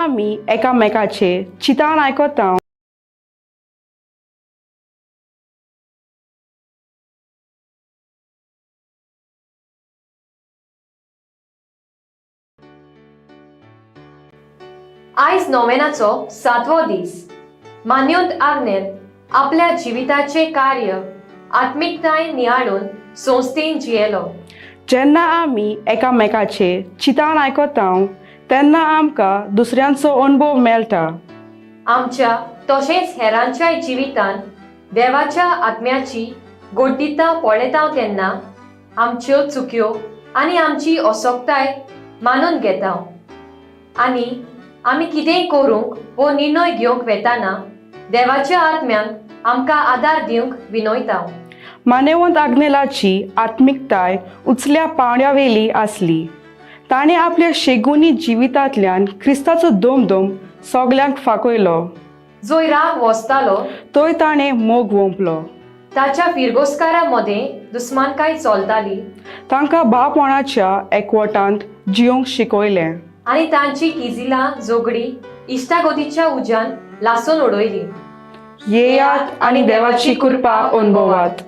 आमी एकामेकाचे चिंतान आयकता. आयज नोवेनाचो सातवो दीस. मान्योंत आग्नेल आपल्या जिविताचे कार्य आत्मिकताय नियाळून संस्थेन जियेलो. जेन्ना आमी एकामेकाचे चिंतान आयकता तेन्ना आमकां दुसऱ्यांचो अणभव मेळटा. आमच्या तशेंच हेरांच्याय जिवितान देवाच्या आत्म्याची गोड्डिता पळयता तेन्ना आमच्यो चुक्यो आनी आमची असोक्ताय मानून घेता आनी आमी कितेंय करूंक वो निर्णय घेवंक वेताना देवाच्या आत्म्यान आमकां आदार दिवंक विनयता. मानेवंत आग्नेलाची आत्मिकताय उचल्या पांवड्यावेली आसली. ताणें आपल्या शेगुनी जिवितांतल्यान क्रिस्ताचो दोमदोम सगल्यांक फाकयलो. जंय राग वसतालो थंय ताणें मोग वोंपलो. ताच्या फिरगोस्कारा मदें दुस्मानकाय चलताली तांकां भावपणाच्या एकवटांत जियोंक शिकयलें आनी तांची किजिलां झगडी इश्टागतीच्या उज्यान लासून उडयली. येयात आनी देवाची कृपा अनुभवात.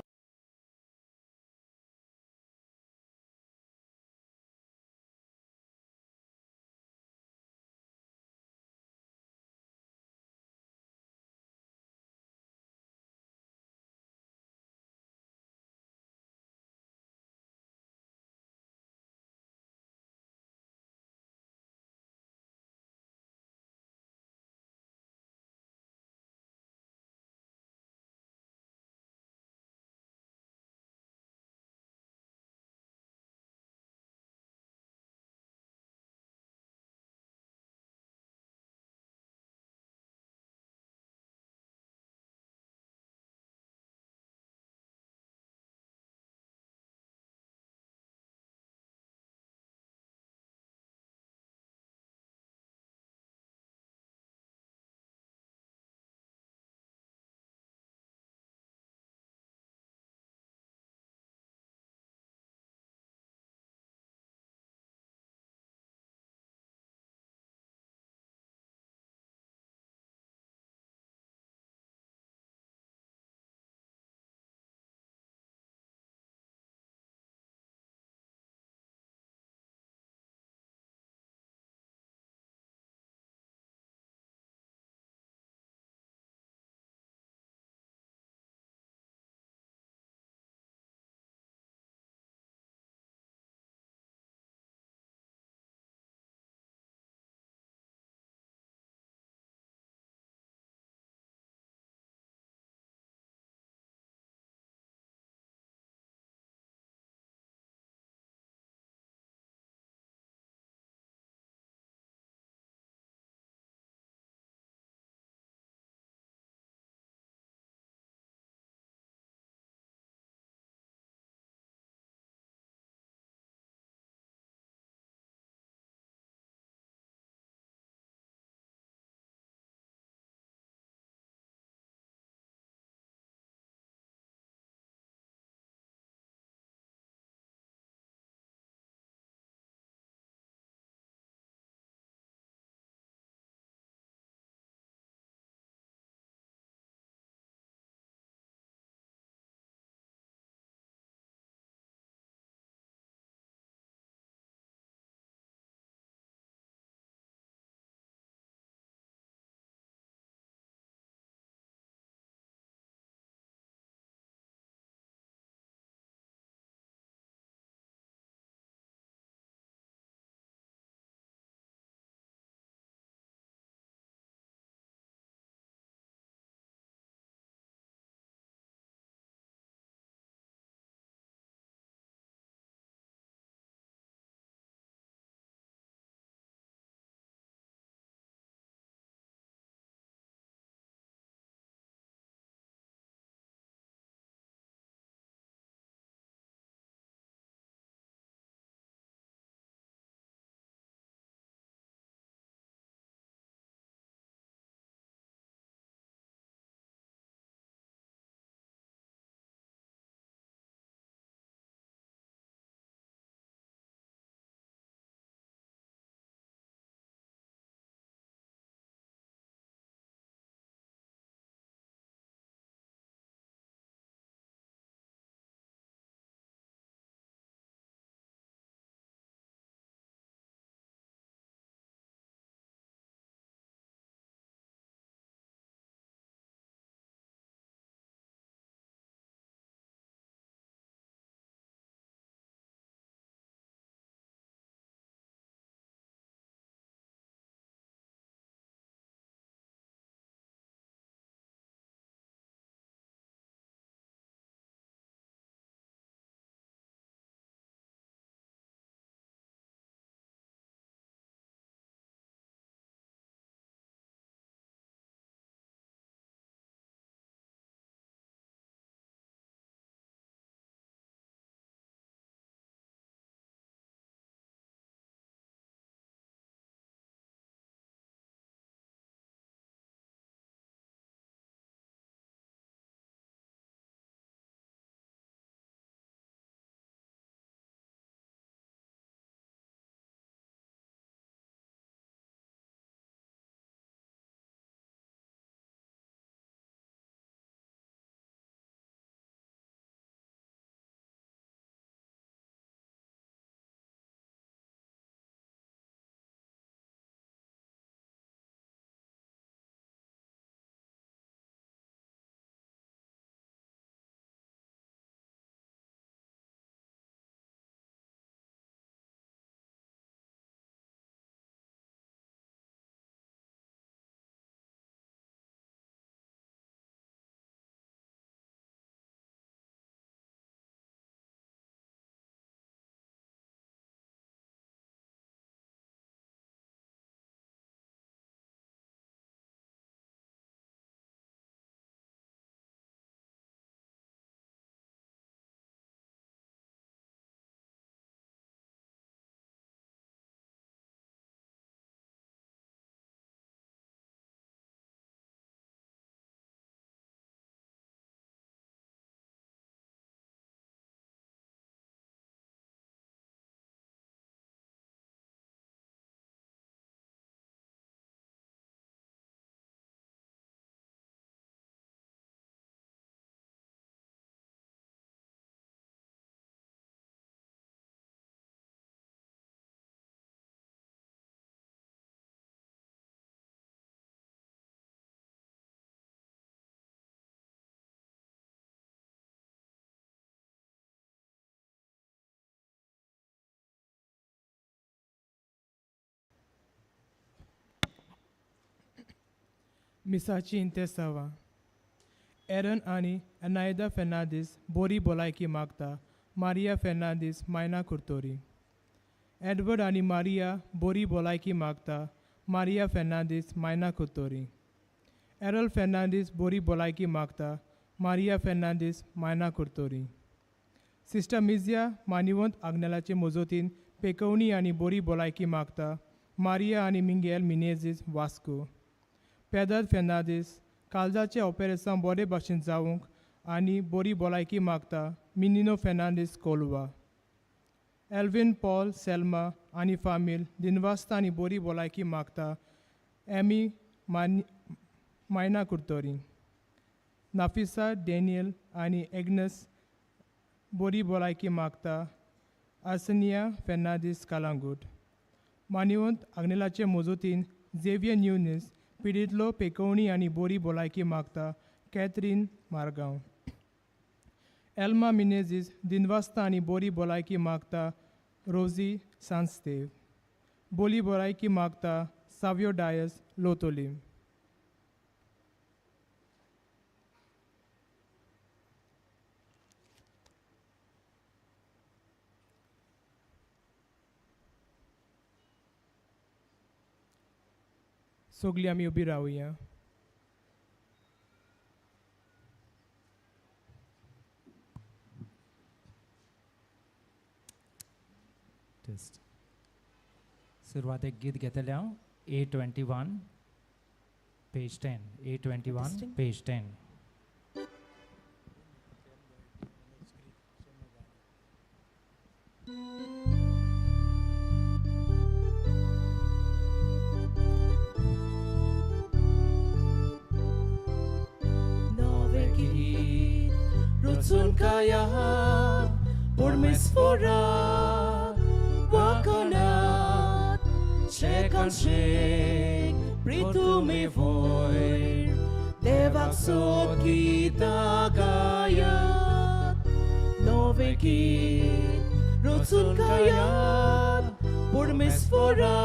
मिसाची इंतेसांवां. एरन आनी एनायदा फेर्नांदीस बोरी भलायकी मागता. मारिया फेर्नांदीस, मायना कुर्तोरी. एडवर्ड आनी मारिया बोरी भलायकी मागता. मारिया फेर्नांदीस, मायना कुर्तोरी. एरल फेर्नांदीस बोरी भलायकी मागता. मारिया फेर्नांदीस, मायना कुर्तोरी. सिस्टर मिजिया मानिवंत आग्नेलाचे मजतीन पेकोवणी आनी बोरी भलायकी मागता. मारिया आनी मिंगेल मिनेझीस, वास्को. पेदर फेर्नांदीस काळजाचें ऑपेरेसांव बरे भाशेन जावंक आनी बरी भलायकी मागता. मिनिनो फेर्नांदीस, कोलवा. एल्विन पॉल सेल्मा आनी फामील दिनवास्ता आनी बरी भलायकी मागता. एमी मायना कुर्तोरी. नाफिसा डॅनियल आनी एग्नस बरी भलायकी मागता. आर्सनिया फेर्नांदीस, कालांगूट. मानिवंत आग्नेलाचे मजतीन झेवियर न्युनीस पिडितलो पेकोवणी आनी बोरी भलायकी मागता. कॅथरीन, मारगांव. एल्मा मिनेझीस दिनवास्ता आनी बोरी भलायकी मागता. रोजी सांस्तेव बोली भलायकी मागता. साव्यो डायस, लोतोली. सगळीं आमी उबी रावया. टेस्ट. सुरवातेक गीत घेतलें हांव A21 page 10. A21 page 10. Kaya Purmisfora Wakanat Shekan Shek Pritume Voir Devaksot Kita Kayat Novekit Rutsun Kayat Purmisfora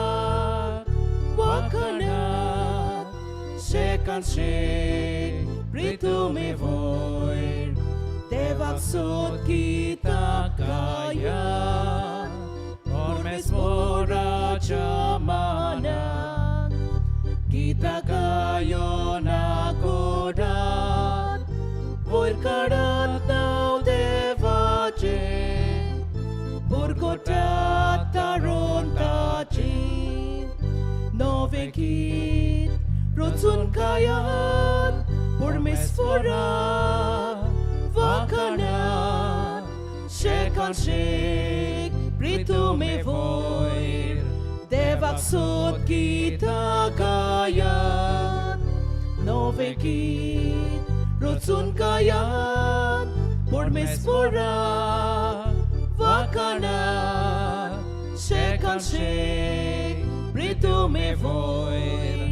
Wakanat Shekan Shek Pritume Voir Devaksot kita kaya Ormes mora chamana Kita kayo nakodat Voirkarat nau devache Burkotat taron tachin Novekit Rotsun kayat Burmisfora Vakanat Shekan shek Pritume voir Devaksot kita kayat Novekit Rotsun kayat Burmisfora Vakanat Shekan shek Pritume voir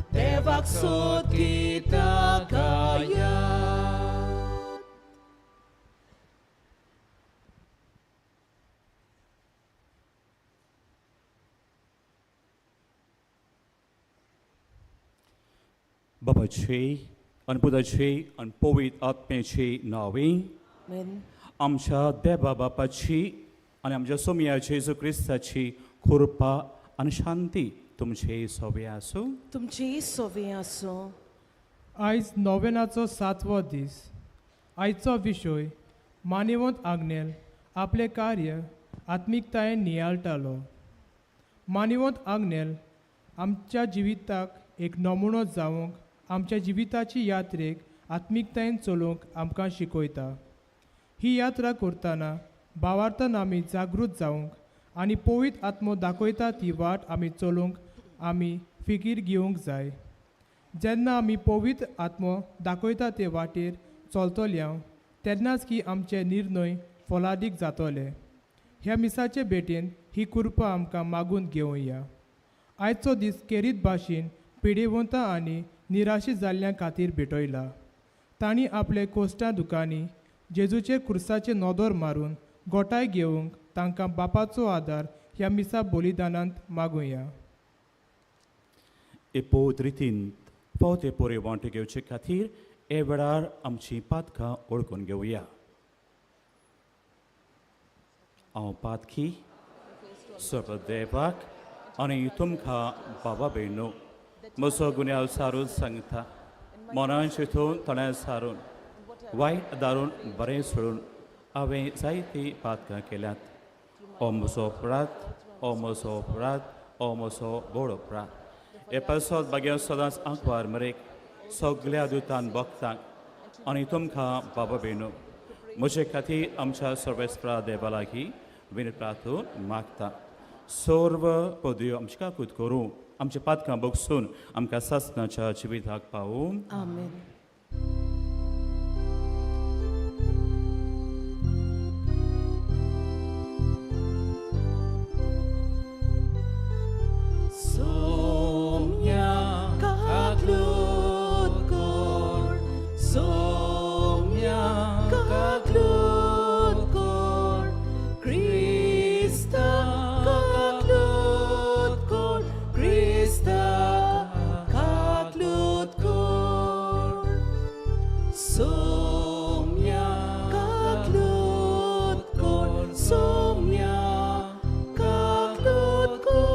Devaksot kita kayat. बाबाचे आनी पुताचे आनी पवित्र आत्म्याचे नांवे. आमच्या देवा बापाची आनी आमच्या सोमयाचे जेजू क्रिस्ताची कृपा आनी शांती तुमचे सोबे आसूं. तुमची सोबी आसूं. आयज नोवेनाचो सातवो दीस. आयचो विशय मानिवंत आग्नेल आपलें कार्य आत्मिकतायेन नियाळटालो. मानिवंत आग्नेल आमच्या जिविताक एक नमुनो जावंक आमच्या जिविताची यात्रेक आत्मिकतायेन चलोवंक आमकां शिकयता. ही यात्रा करतना भावार्थान आमी जागृत जावंक आनी पवित्र आत्मो दाखयता ती वाट आमी चलोवंक आमी फिकीर घेवंक जाय. जेन्ना आमी पवित्र आत्मो दाखयता ते वाटेर चलतले तेन्नाच की आमचे निर्णय फलादीक जातले. ह्या मिसाचे भेटेन ही कृपा आमकां मागून घेवया. आयचो दीस केरीत भाशेन पिडेवंतां आनी निराशी जाल्ल्यां खातीर भेटयला. तांणी आपले कोश्टां दुकांनी जेजूचे खुर्साचे नदर मारून गोठाय घेवंक तांकां बापाचो आदार ह्या मिसा बलिदानांत मागुया. एपोत रितीन पोवते पोरी वांटो घेवचे खातीर हे वेळार आमची पातकां ओळखून घेवया. हांव पातकी सर्वदेवाक आनी तुमकां बाबा भयणू म्हजो गुन्यांव सारून सांगता. मनान चिंतून तण्यान सारून वायट दारून बरें सोडून हांवें जायतीं पातकां केल्यात. हो म्हजो अपराध, हो म्हजो अपराध, हो म्हजो व्हड अपराध. हे पासत भाग्यां सदांच आंकवार मरेक सगल्या दुतान भक्तांक आनी तुमकां बाबा भयणू म्हजे खातीर आमच्या सर्वेस्परा देवा लागीं विनय प्रार्थून मागता. सर्व पदयो आमची काकूत करूं, आमच्या पातकां बगसून आमकां सासणाच्या जिविताक पावूं. आमेन. Somnya kaklut kor, somnya kaklut kor, Krista kaklut kor, Krista kaklut kor. Somnya kaklut kor, somnya kaklut kor.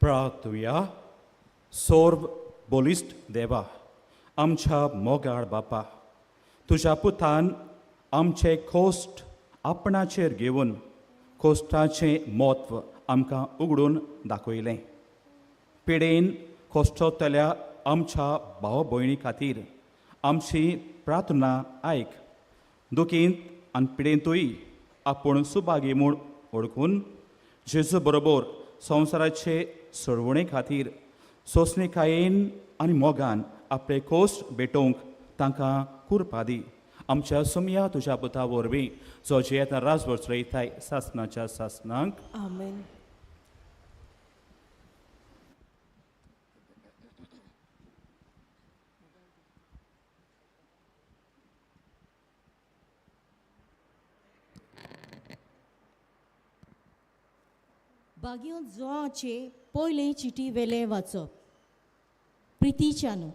प्रार्थुया. सोर्व बोलिस्ट देवा, आमच्या मोगाळ बापा, तुज्या पुतान आमचे कोश्ट आपणाचेर घेवन कोश्टाचें म्हत्व आमकां उगडून दाखयलें. पिडेन कोश्टतल्या आमच्या भाव भयणी खातीर आमची प्रार्थना आयक. दुखींत आनी पिडेंतूय आपूण सुभागी म्हूण वळखून जेजू बरोबर संवसाराचे सोडवणे खातीर सोंसणीकायेन आनी मोगान आपले कोश्ट भेटोवंक तांकां कुरपा दी. आमच्या सुमया तुज्या पुता वरवीं, जो जियेता राजभर चलयताय सासणाच्या सासणांक. आमेन. बागयोन जुवाचे पयले चिटी वेले वाचप. प्रितीच्यानू,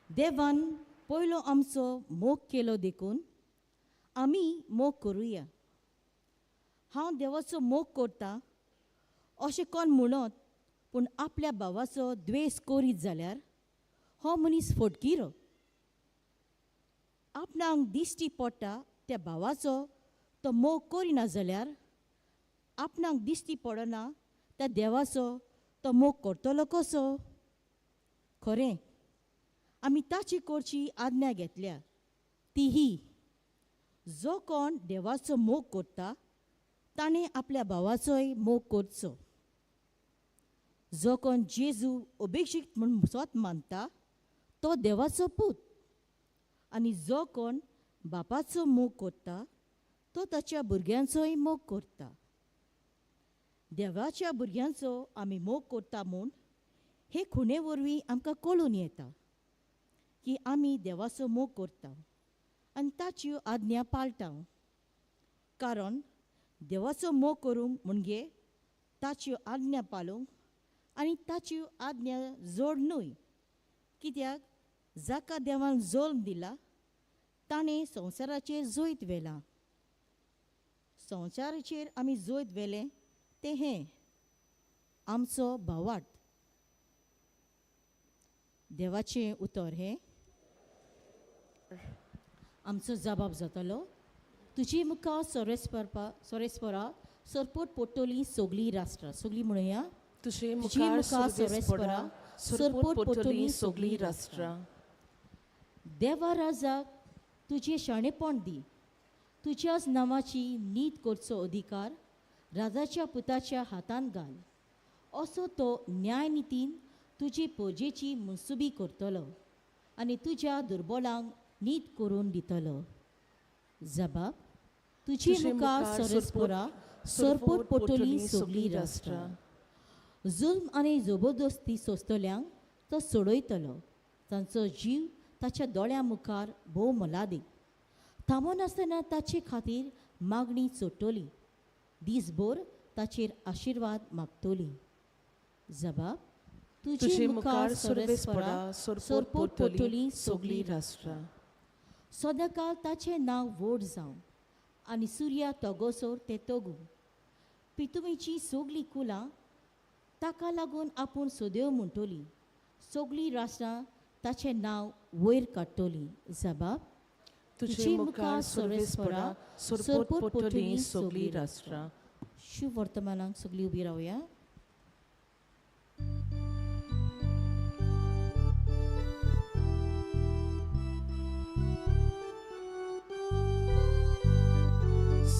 देवान पयलो आमचो मोग केलो देखून आमी मोग करुया. हांव देवाचो मोग करता अशें कोण म्हणत पूण आपल्या भावाचो द्वेस करीत जाल्यार हो मनीस फटकिरो. आपणाक दिश्टी पडटा त्या भावाचो तो मोग करिना जाल्यार आपणाक दिश्टी पडना त्या देवाचो तो मोग करतलो कसो? खरें आमी ताची करची आज्ञा घेतल्या ती ही, जो कोण देवाचो मोग करता ताणें आपल्या भावाचोय मोग करचो. जो कोण जेजू अभिषिक्त म्हूण स्वत मानता तो देवाचो पूत, आनी जो कोण बापाचो मोग करता तो ताच्या भुरग्यांचोय मोग करता. देवाच्या भुरग्यांचो आमी मोग करता म्हूण हे खुणे वरवीं आमकां कळून येता की आमी देवाचो मोग करता आनी ताच्यो आज्ञा पाळटा. कारण देवाचो मोग करूंक म्हणजे ताच्यो आज्ञा पाळूंक आनी ताच्यो आज्ञा जोड न्हय, कित्याक जाका देवान जल्म दिला ताणें संवसाराचेर जैत व्हेलां. संवसाराचेर आमी जैत व्हेलें तें हें आमचो भावार्थ. देवाचें उतर हें आमचो जबाब जातलो. तुजी मुखार सोरेस्परा सरपोट पोट्टोली सगळीं राष्ट्रां. सगळीं म्हणुया. तुजे मुखार सोरेस्परा सरपोट पोट्टोली सगळीं राष्ट्रां. देवा राजाक तुजें शाणेपण दी, तुज्याच नांवाची नीत करचो अधिकार राजाच्या पुताच्या हातान घाल. असो तो न्यायनितीन तुजी पोजेची मनसुबी करतलो आनी तुज्या दुर्बोलांक नीत करून दितलो. जबाब तुजी मुखार सोरेस्परा सरपोट पोट्टोली सगळीं राष्ट्रां. जुल्म आनी जबरदस्ती सोंसतल्यांक तो सोडयतलो. तांचो जीव ताच्या दोळ्यां मुखार भोव मोलादीक. थांबनासतना ताचे खातीर मागणी चडटली, दीसभर ताचेर आशिर्वाद मागतली. जबाब तुजे मुखार सर्वेस्परा सोरपोर पोटली सगळीं राष्ट्रां. सदांकाल ताचें नांव व्हड जावं आनी सुर्या तगोसोर तें तगूं. पितुमीचीं सगळीं कुलां ताका लागून आपूण सदेव म्हणटली. सगळीं राष्ट्रां ताचें नांव वयर काडटलीं. जबाब तुजे मुखार सर्वेस्परा सोरपोर पोटली सगळीं राष्ट्रां. शुभ वर्तमानाक सगळीं उबी रावया.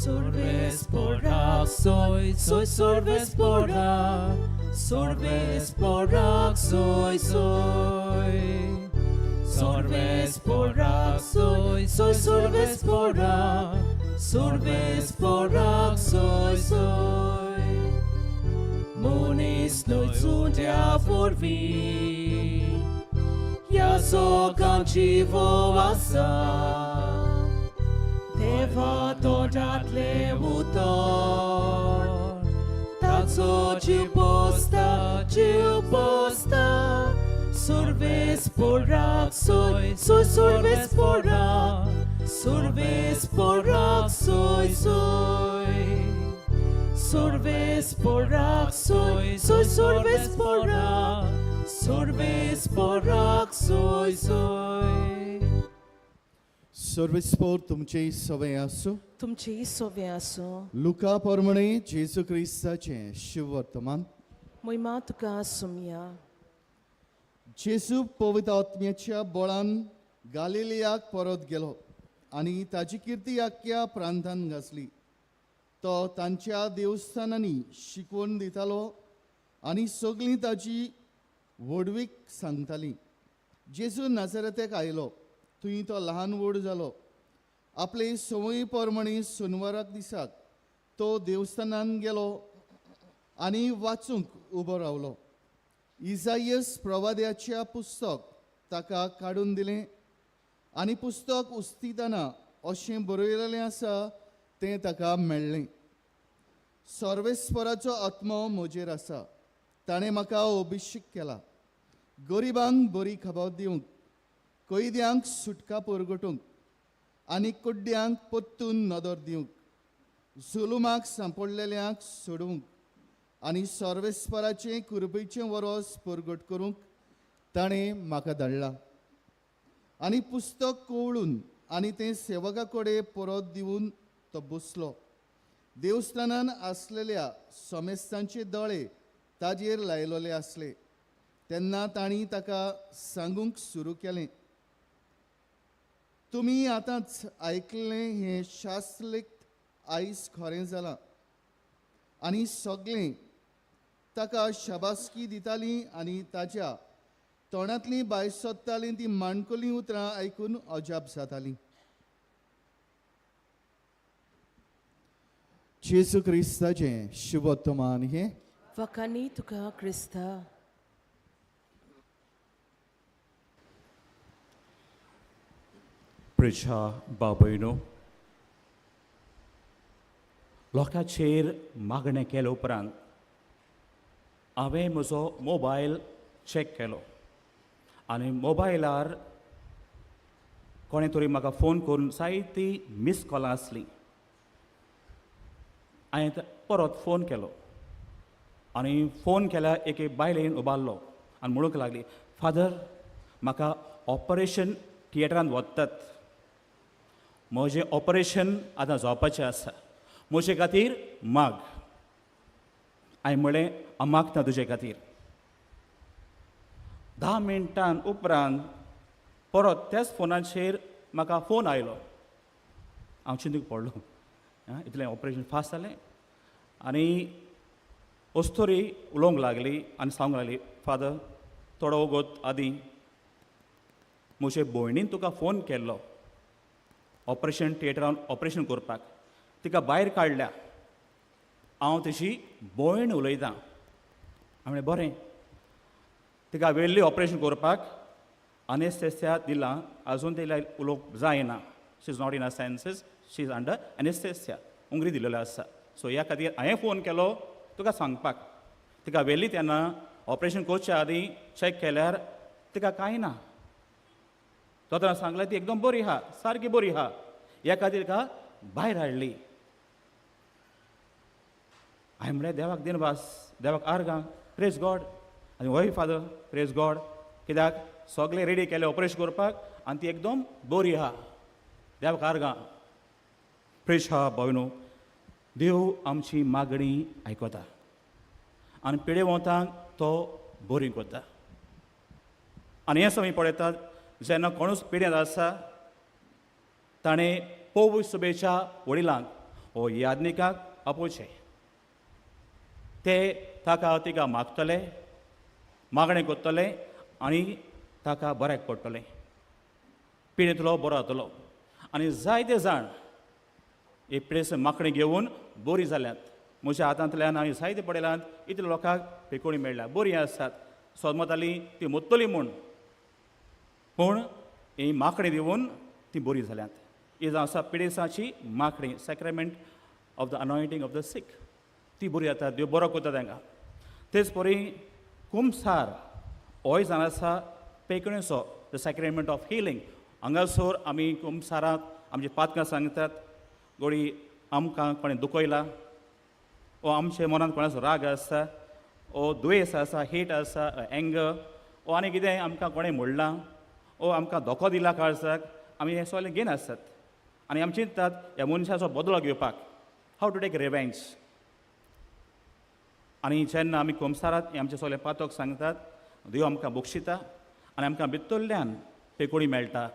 Sorvespora, soy, soy sorvespora, sorvespora, soy, soy. Sorvespora, soy, soy sorvespora, sorvespora, soy, soy. Munis noi tsuntia forvi, yaso kanchivo asa. Deva tojatle utor, tazo chiposta chiposta, sorves porak soy, soy sorves porak, sorves porak soy, soy. Sorves porak soy, soy sorves porak, sorves porak soy, soy. सर्वेस्पोर तुमचे सवय आसूं. तुमची सोवे आसूं. लुका प्रमाणे जेजू क्रिस्ताचें शुभवर्तमान. मोहिमा तुका सुमया. जेजू पवित्र आत्म्याच्या बळान गालिलियाक परत गेलो आनी ताजी किर्ती आख्या प्रांतान घासली. तो तांच्या देवस्थानांनी शिकवण दितालो आनी सगळीं ताजी व्हडवीक सांगतालीं. जेजू नाजरेताक आयलो, थंय तो ल्हान व्हड जालो. आपले संवय प्रमाणे सोनवाराक दिसाक तो देवस्थानान गेलो आनी वाचूंक उबो रावलो. इजायस प्रवाद्याच्या पुस्तक ताका काडून दिलें आनी पुस्तक उस्तितना अशें बरयलेलें आसा तें ताका मेळ्ळें. सर्वेस्पराचो आत्मो म्हजेर आसा, ताणें म्हाका अभिशेक केला गरिबांक बरी खबर दिवंक, कैद्यांक सुटका परगटूंक आनी कुड्ड्यांक परतून नदर दिवंक, जुलुमाक सांपडलेल्यांक सोडूंक आनी सर्वेस्पराचें कुरबेचें वरोस परगट करूंक ताणें म्हाका धाडला. आनी पुस्तक कवळून आनी तें सेवका कडेन परत दिवन तो बसलो. देवस्थानान आसलेल्या समेस्तांचे दोळे ताजेर लायलेले आसले. तेन्ना तांणी ताका सांगूंक सुरू केलें, तुमी आतांच आयकलें हें शास्त्रलेख आयज खरें जालां. आनी सगळें ताका शाबासकी दितालीं आनी ताच्या तोंडांतलीं भायर सोदतालीं तीं माणकुलीं उतरां आयकून अजाप जातालीं. जेजू क्रिस्ताचें शुभवर्तमान हें. वखानी तुका क्रिस्ता. प्रेशा बाबयनो, लोकांचेर मागणें केले उपरांत हांवें म्हजो मोबायल चॅक केलो आनी मोबायलार कोणें तरी म्हाका फोन करून जायती मिस कॉलां आसलीं. हांवें परत फोन केलो आनी फोन केल्यार एके बायलेन उबारलो आनी म्हणूंक लागली, फादर म्हाका ऑपरेशन थिएटरांत व्हरतात, म्हजें ऑपरेशन आतां जावपाचें आसा, म्हजे खातीर माग. हांवें म्हणलें, हांव मागता तुजे खातीर. 10 मिनटां उपरांत परत त्याच फोनाचेर म्हाका फोन आयलो. हांव चिंतूंक पडलो, इतलें ऑपरेशन फास्ट जालें. आनी अस्तोरी उलोवंक लागली आनी सांगूंक लागली, फादर थोडो वगत आदीं म्हजे भयणीन तुका फोन केल्लो ऑपरेशन थिएटरान ऑपरेशन करपाक, तिका भायर काडल्या, हांव तशी भयण उलयतां. हांवें म्हणलें बरें. तिका व्हेल्ली ऑपरेशन करपाक, अनेस्थेसिया दिलां, आजून तिला उलोवंक जायना, she is not in her senses, she is under anaesthesia, उंगरी दिलेलो आसा. सो ह्या खातीर हांवें फोन केलो तुका सांगपाक. तिका व्हेली तेन्ना ऑपरेशन करच्या आदीं चॅक केल्यार तिका कांय ना. दोतोरान सांगलें ती एकदम बरी आहा, सारकी बरी आहा. ह्या खातीर तिका भायर हाडली. हांवें म्हणलें देवाक दिनवास, देवाक आर्गां, प्रेज गॉड. आनी होय फादर प्रेज गॉड, कित्याक सगळें रेडी केलें ऑपरेशन करपाक आनी ती एकदम बरी आहा. देवाक आर्गां. प्रेज हा भयणो, देव आमची मागणी आयकता आनी पिडेवंतांक तो बरी करता. आनी हें आमी पळयतात जेन्ना कोणूच पिडेंत आसा ताणें पोव सुबेच्या वडिलांक वो याज्ञिकाक आपोवचें. ते ताका तिका मागतले, मागणें करतले आनी ताका बऱ्याक पडटलें, पिडेंतलो बरो जातलो. आनी जायते जाण हे पिडेस्त मागणें घेवन बरी जाल्यात. म्हज्या हातांतल्यान हांवें जायते पळयल्यात, इतल्या लोकांक पेकोणी मेळ्ळ्या, बरीं आसात, सोदमताली ती मोत्तली म्हूण, पूण ही मागणें दिवन ती बरी जाल्यात. ही जावन आसा पिडेसाची मागणी, sacrament of the anointing of the sick. ती बरी जाता, देव बरो करता तांकां. तेच परी कुमसार होय जावन आसा पेकणेचो, the sacrament of healing. हांगासर आमी कुमसारांत आमची पातकां सांगतात, गोडी आमकां कोणें दुखयला ओ आमच्या मनांत कोणाचो राग आसा ओ दुयेंस आसा, हेट आसा, एंगर ओ आनी कितें आमकां कोणें म्हणलां ओ आमकां धोको दिला काळजाक, आमी हें सगळें घेन आसतात आनी आमी चिंततात ह्या मनशाचो बदलो घेवपाक, how to take revenge. आनी जेन्ना आमी कुमसारांत हें आमचें सगळें पातक सांगतात, देव आमकां बक्षिता आनी आमकां भितरल्यान पेकोळी मेळटा.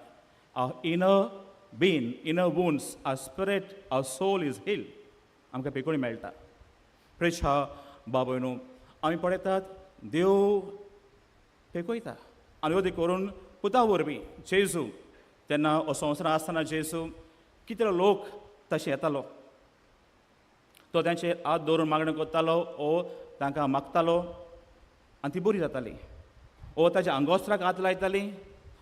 Our inner being, inner wounds, our spirit, our soul is healed. आमकां पेकोळी मेळटा. प्रेशा बाबय न्हू, आमी पळयतात देव पेकयता आनी अदी करून पुता वरवीं जेजू तेन्ना हो संवसार आसतना जेजू कितलो लोक तशें येतालो, तो तांचेर हात दवरून मागणें करतालो ओ तांकां मागतालो आनी ती बरी जाताली. ओ ताच्या आंगोस्त्राक हात लायताली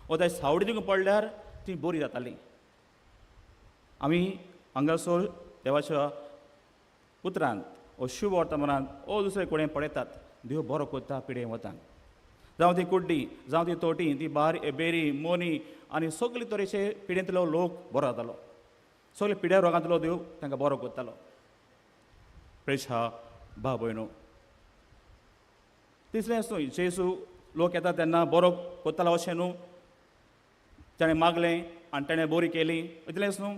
ओ ताच्या सावडी दिवंक पडल्यार ती बरी जाताली. आमी हांगासर देवाच्या उतरांत ओ शुभ वर्तमानांत ओ दुसरे कडेन पळयतात देव बरो करता पिडे वतान, जावं ती कुड्डी, जावं ती तोटी, ती बार बेरी मोनी आनी सगळे तरेचे पिडेंतलो लोक बरो जातालो. सगळे पिड्या रोगांतलो देव तांकां बरो करतालो. प्रेशा भाव भयणो, तिसरेंच न्हू जेजू लोक येता तेन्ना बरो करतालो अशें न्हू, ताणें मागलें आनी ताणें बरी केली इतलेंच न्हू,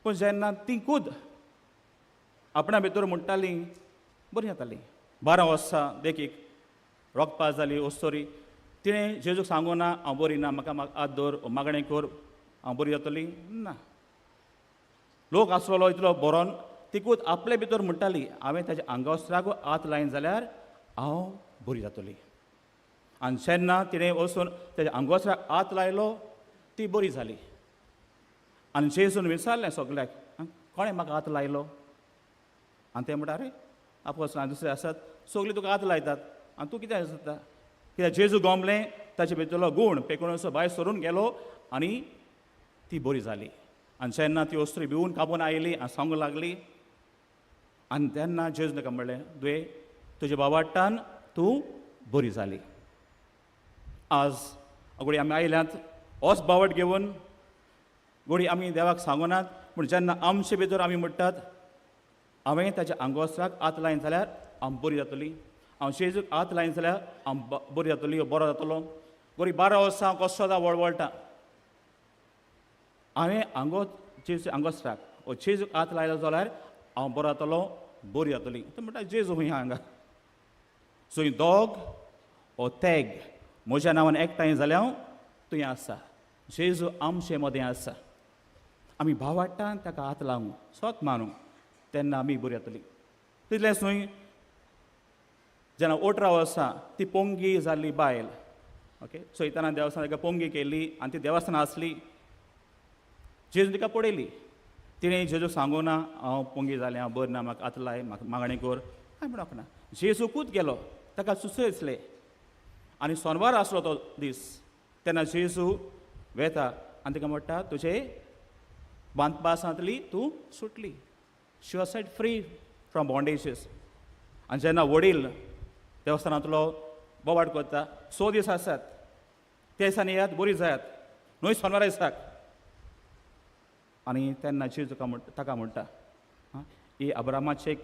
पूण जेन्ना ती खूद आपणा भितर म्हणटाली बरी जाताली. 12 वर्सां देखीक रोगपास जाली ओस्तोरी, तिणें जेजूक सांगू ना हांव बरी ना, म्हाका हात दवर मागणें कर हांव बरी जातली ना. लोक आसलेलो इतलो बरोन तिकूच आपले भितर म्हणटाली हांवें ताच्या आंगवस्त्राक हात लायन जाल्यार हांव बरी जातली. आनी जेन्ना तिणें वचून ताच्या आंगवस्त्राक हात लायलो ती बरी जाली. आनी जेजून विचारलें सगल्याक, कोणें म्हाका हात लायलो? आनी ते म्हणटा अरे आपोस दुसरे आसात सगळीं तुका हात लायतात आनी तूं कितें आसता? कित्याक जेजू गोमलें ताचे भितरलो गूण पेकुणसो भायर सरून गेलो आनी ती बरी जाली. आनी जेन्ना ती वस्तू भिवून कापून आयली आनी सांगूंक लागली, आनी तेन्ना जेजू ताका म्हणलें दुये तुज्या बाबाट्टान तूं बरी जाली. आज गोडी आमी आयल्यात होच बावट घेवन, गोडी आमी देवाक सांगूनात, पूण जेन्ना आमचे भितर आमी म्हणटात हांवें ताच्या आंगवस्त्राक हात लायन जाल्यार हांव बरी जातली, हांव जेजूक हात लायन जाल्यार हांव बरी जातली, बरो जातलो. गोरी 12 वर्सां हांव कसो जावं वळवळटा, हांवें आंगो जेजू आंगवस्त्राक ओ जेजूक हात लायलो जाल्यार हांव बरो जातलो, बरी जातली. तो म्हणटा जेजू खंय हांगा सो दोग ओ तेग म्हज्या नांवान एकठांय जाल्यार तुवें आसा. जेजू आमचे मदें आसा, आमी भावाट्टान ताका हात लावूं स्वत मानूं तेन्ना आमी बरी जातली. तितलेंच न्हय, जेन्ना 18 वर्सां ती पोंगी जाल्ली बायल, ओके, सैताना देवस्थान ताका पोंगी केल्ली आनी ती देवस्थान आसली, जेजू तिका पळयली, तिणें जेजूक सांगू ना हांव पोंगी जालें, हांव बरें ना, म्हाका हात लाय, म्हाका मागणें कर, कांय म्हणूंक ना. जेजूकूच गेलो, ताका सुचयसलें. आनी सोनवार आसलो तो दीस, तेन्ना जेजू वेता आनी ताका म्हणटा तुजे बांदपासांतली तूं सुटली, she was set free from bondages. आनी जेन्ना वडील देवस्थानांतलो बोवाट करता, 6 दीस आसात, ते दिसांनी येयात, बरी जायात, न्हय सोनवारा दिसाक. आनी तेन्ना जेजू ताका म्हणटा, ही अब्रामाचे एक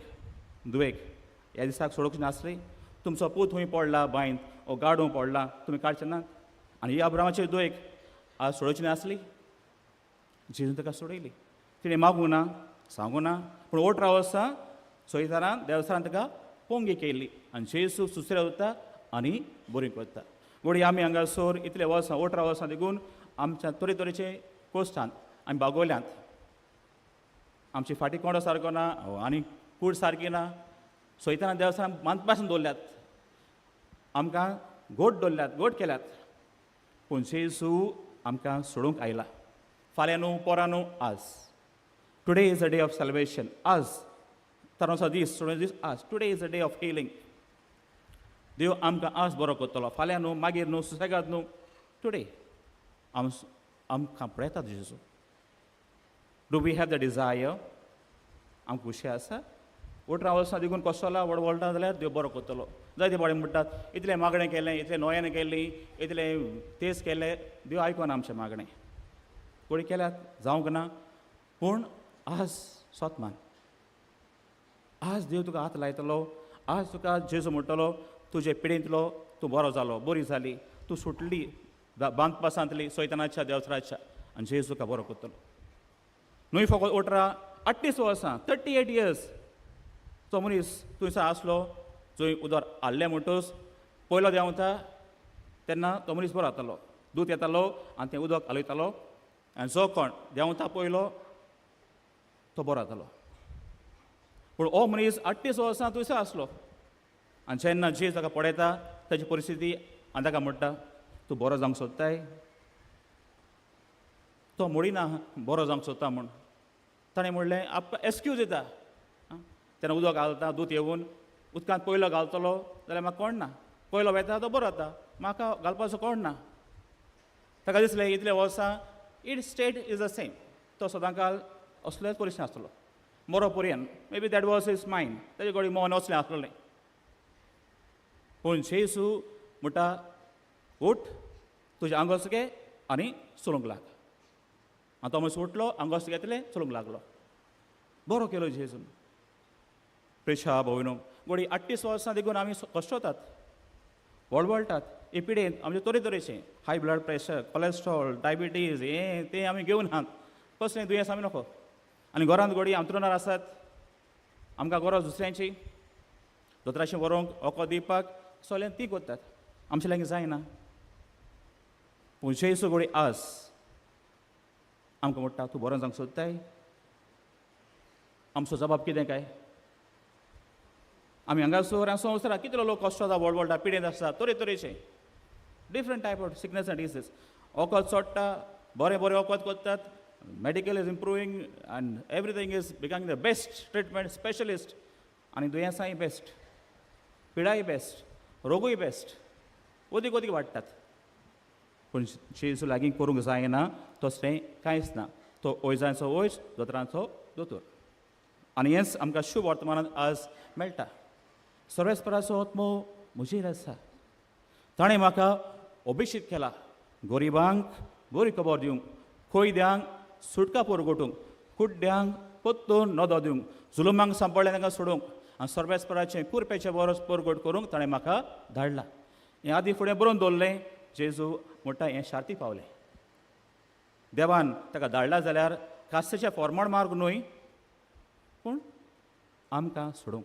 दुवेक ह्या दिसाक सोडूंक नासली, तुमचो पूत खंय पडला बांयंत ओ गाडूं पडला, तुमी काडचे ना, आनी ही अब्रामाचे दुवेक आज सोडोवची नासली. जेजून ताका सोडयली. तिणें मागूं ना, सांगूं ना, पूण 18 वर्सां सोयतारान देवसारान ताका पोंगी केल्ली आनी जेजू सुसऱ्या वता आनी बरी करता. घोडी आमी हांगासर इतले वर्सां 18 वर्सां देखून आमच्या तरेतरेचे कोश्टान आमी बागोवल्यांत. आमची फाटी कोंडो सारको ना आनी कूड सारकी ना, सोयताना देवसारान मानपासून दवरल्यात, आमकां गोट दवरल्यात, गोट केल्यात, पूण जेजू आमकां सोडूंक आयला. फाल्यां न्हू, पोरां न्हू, आज. Today is a day of salvation. आज तारवांचो दीस, सोडून दीस आज. Today is a day of healing. देव आमकां आज बरो करतलो, फाल्यां न्हू, मागीर न्हू, सुसेगाद न्हू, टुडे आमकां पळयतात जेजू. Do we have the desire? आमकां खुशी आसा. 18 वर्सां देखून कसोला व्हड व्हडला जाल्यार देव बरो करतलो. जायते फावटी म्हणटात इतलें मागणें केलें, इतलें नोयेन केली, इतलें तेज केलें, देव आयकना आमचें मागणें. कोणी केल्यात जावंक ना, पूण आज सोत मान, आज देव तुका हात लायतलो, आज तुका जेजू म्हणटलो तुजे पिडेंतलो तूं बरो जालो, बरी जाली, तूं सुटली बांदपासांतली सोयतानाच्या देवसराच्या, आनी जेजू तुका बरो करतलो. न्हय फकत 18, 38 वर्सां, 38 इयर्स तो मनीस थंयसर आसलो, जंय उदक हाडलें म्हणटच पयलो देंवता तेन्ना तो मनीस बरो जातालो, दूद येतालो आनी तें उदक हालयतालो आनी जो कोण देंवता पयलो तो बरो जातालो. पूण हो मनीस 38 वर्सां थंयसर आसलो आनी जेन्ना जेजू ताका पळयता ताची परिस्थिती आनी ताका म्हणटा तूं बरो जावंक सोदताय. तो म्हणिना बरो जावंक सोदता म्हूण, ताणें म्हणलें आप एक्सक्यूज दिता. तेन्ना उदक घालता, दूद येवन उदकांत पयलो घालतलो जाल्यार म्हाका कोण ना, पयलो वेता तो बरो जाता, म्हाका घालपाचो कोण ना. ताका दिसलें इतले वर्सां it state is the same, तो सदांकाल असलेच परिस्थिती आसतलो बरो पर्यंत, maybe that was his mind, ताजे कडेन मन असलें आसलें. पूण जेजू म्हणटा उठ, तुजें आंगोस घे आनी चलूंक लाग. आनी तो मनीस उठलो, आंगोस घेतलें, चलूंक लागलो. बरो केलो जेजून. प्रेशा भोवनो गोडी 38 वर्सां देखून आमी कश्टतात, वळवळटात हे पिडेंत. आमचे तरेतरेचे high blood pressure, cholesterol, diabetes, हें तें आमी घेवन आहात, कसलें दुयेंस आमी नको. आनी घरांत गोडी आंतरुणार आसात, आमकां गरज दुसऱ्यांची, दोतोराचें व्हरूंक, वखद दिवपाक, सगळें ती करतात, आमचे लागीं जायना. पूण जेजू गोडी आज आमकां म्हणटा तूं बरो जावंक सोदताय. आमचो जबाब कितें काय? आमी हांगासर संवसाराक कितलो लोक कश्ट जाता, व्हड पिडेंत आसता, तरेतरेचे different type of sickness and disease. वखद चोडटा, बरें बरें वखद करतात, medical is improving and everything is becoming the best treatment specialist, आनी दुयेंसांय बेस्ट, पिडाय बेस्ट, रोगूय बेस्ट, ओदीक ओदीक वाडटात. पूण जेजू लागीं करूंक जायना तसलें कांयच ना. तो वैजांचो वैज, दोतोरांचो दोतोर. आनी हेंच आमकां शुभ वर्तमानांत आज मेळटा. सर्वेस्पराचो आत्मो म्हजेर आसा, ताणें म्हाका अभिषेक केला गरिबांक बरी खबर दिवंक, कैद्यांक सुटका पुरगोटूंक, कुड्ड्यांक परतून नदो दिवंक, जुलुमांक सांपडल्या तांकां सोडूंक, आनी सर्वेस्पराचें कुरपेचें बरोस परगट करूंक ताणें म्हाका धाडला. हें आदी फुडें बरोवन दवरलें. जेजू म्हणटा हें शार्ती पावलें. देवान ताका धाडला जाल्यार कास्तेचें फॉर्मड मार्ग न्हय, पूण आमकां सोडूंक.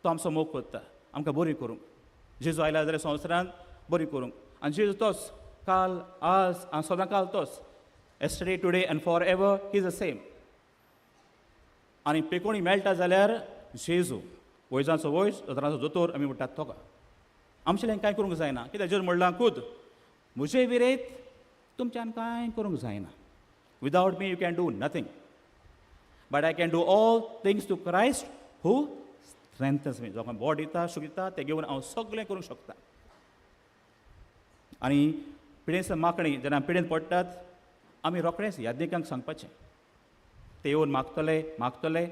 तो आमचो मोग करता, आमकां बरी करूंक. जेजू आयला जाल्यार संवसारांत बरी करूंक. आनी जेजू तोच काल, आज आनी सदां काल तोच, yesterday, today and forever he is the same. आनी पेकोणी मेळटा जाल्यार जेजू वैजांचो वैज, दोतोरांचो दोतोर आमी म्हणटात तोका. आमचें कांय करूंक जायना, कित्याक जेजू म्हणलां खूद म्हजे विरेत तुमच्यान कांय करूंक जायना. Without me you can do nothing, but I can do all things to Christ who strengthens me. जो बोट दिता, शूक दिता, तें घेवन हांव सगळें करूंक शकता. आनी पिडेस्त मागणी जेन्ना पिडेंत पडटात आमी रोखडेंच याज्ञिकांक सांगपाचें, ते येवन मागतले मागतले,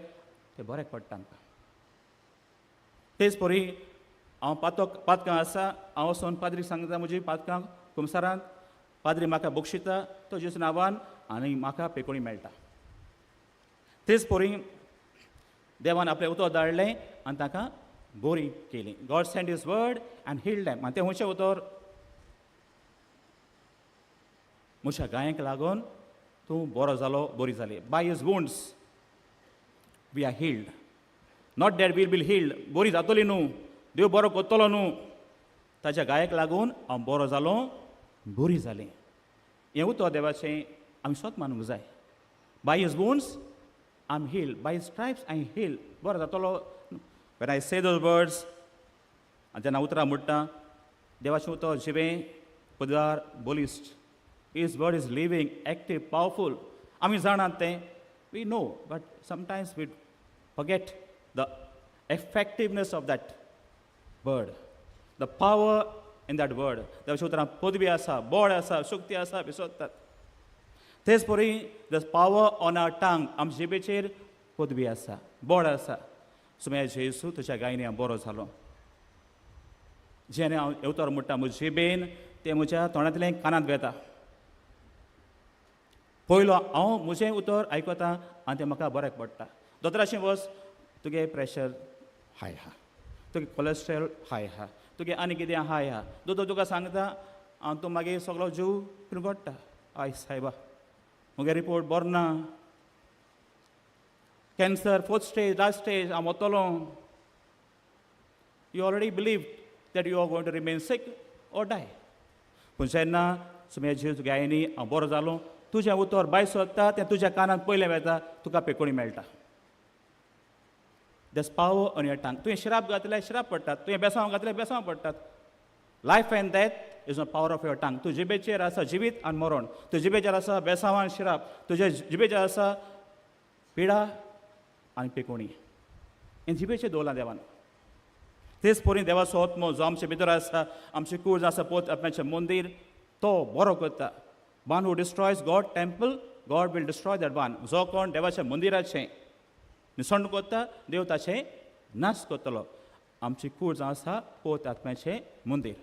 ते बरें पडटा आमकां. तेच परी हांव पातक पातकां आसा, हांव वचोन पाद्रीक सांगता म्हजी पातकां कुमसारांत, पाद्री म्हाका बक्षिता तो जेजू नांवान आनी म्हाका पेकोणी मेळटा. तेच पोरी देवान आपलें उतर धाडलें आनी तांकां बरी केली. God send his word and healed them. आनी तें खंयचें उतर? म्हज्या गायेक लागून तूं बरो जालो, बरी जाली. By his wounds we are healed. Not that we'll be healed, बरी जातली न्हू, देव बरो करतलो न्हू, ताच्या गायेक लागून हांव बरो जालो, बरी जाली. हें उतर देवाचें आमी स्वत मानूंक जाय. By his wounds I am healed, by his stripes I am healed. बरो जातलो. When I say those words, आनी जेन्ना उतरां म्हणटा, देवाचें उतर जिवें, पदार, बलिश्ट. His word is living, active, powerful. आमी जाणात तें, we know, but sometimes we forget the effectiveness of that word, the power in that word. देवाच्या उतरां पदवी आसा, बळ आसा, शक्ती आसा, विसरतात. तेच परी the power on our tongue, आमच्या जिबेचेर पदवी आसा, बळ आसा. सुमया जेजू तुज्या गायनी हांव बरो जालो. जेन्ना हांव उतर म्हणटा म्हज्या जिबेन, तें म्हज्या तोंडांतलें कानांत वेता. पयलो हांव म्हजें उतर आयकता आनी तें म्हाका बऱ्याक पडटा. दोतोराचें वच, तुगे प्रेशर हाय आहा, तुगे कोलेस्ट्रॉल हाय आहा, तुगे आनी कितें हाय आहा. दोतोर तुका सांगता आनी तूं मागीर सगलो जीव पिरगोडटा. I सायबा, म्हगे रिपोर्ट बरो ना, cancer fourth stage, last stage, हांव वतलो. You already believe that you are going to remain sick or die. पूण जेन्ना सुम्या जीव गायनी हांव बरो जालो, तुजें उतर भायर सोदता, तें तुज्या कानांत पयलें वेता, तुका पेकोणी मेळटा. There's power on your tongue. तुवें श्राप घातल्यार श्राप पडटात, तुवें बेसांव घातल्यार बेसांव पडटात. Life and death is the power of your tongue. तूं जिबेचेर आसा जिवीत आनी मरण, तूं जिबेचेर आसा बेसांव आनी श्राप, तुज्या जिबेचेर आसा पिडा आनी पेकोणी. हें जिबेचेर दवरलां देवान. तेच परी देवाचो आत्मो जो आमचे भितर आसा, आमची कूड आसा पोत आपणाचें मंदीर, तो बरो करता. One who destroys God temple, God will destroy that one. जो कोण देवाच्या मंदिराचें निसण करता, देव ताचें नाश करतलो. आमची कूड जावन आसा पोत आत्म्याचें मंदीर.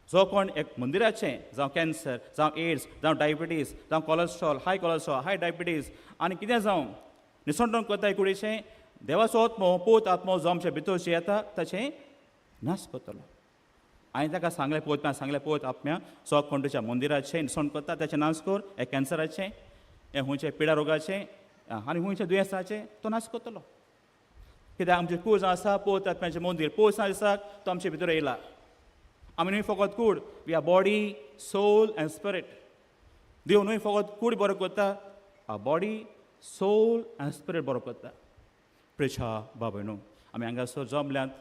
जो कोण एक मंदिराचें, जावं कॅन्सर, जावं एड्स, जावं डायबिटीज, जावं cholesterol, high cholesterol, high diabetes आनी कितें जावं निसणटण करता कुडीचें, देवाचो आत्मो पोत आत्मो जो आमच्या भितर येता ताचें नाश करतलो. हांवें ताका सांगलें, पोत सांगलें, पोत आत्म्या जो कोण तुज्या मंदिराचें निसण करता ताचें नाश कर. हें कॅन्सराचें, हें खंयचें पिडा रोगाचें आनी खंयच्या दुयेंसाचें तो नाश करतलो. कित्याक आमची कूड आसा पोत आत्म्याचें मंदीर. पोत दिसाक तो आमचे भितर येयला. आमी न्हय फकत कूड, we are body, soul and spirit. देव न्हय फकत कूड बरो करता, आ बॉडी, सोल अँड स्पिरीट बरो करता. प्रेशा बाबय न्हू, आमी हांगासर जमल्यांत,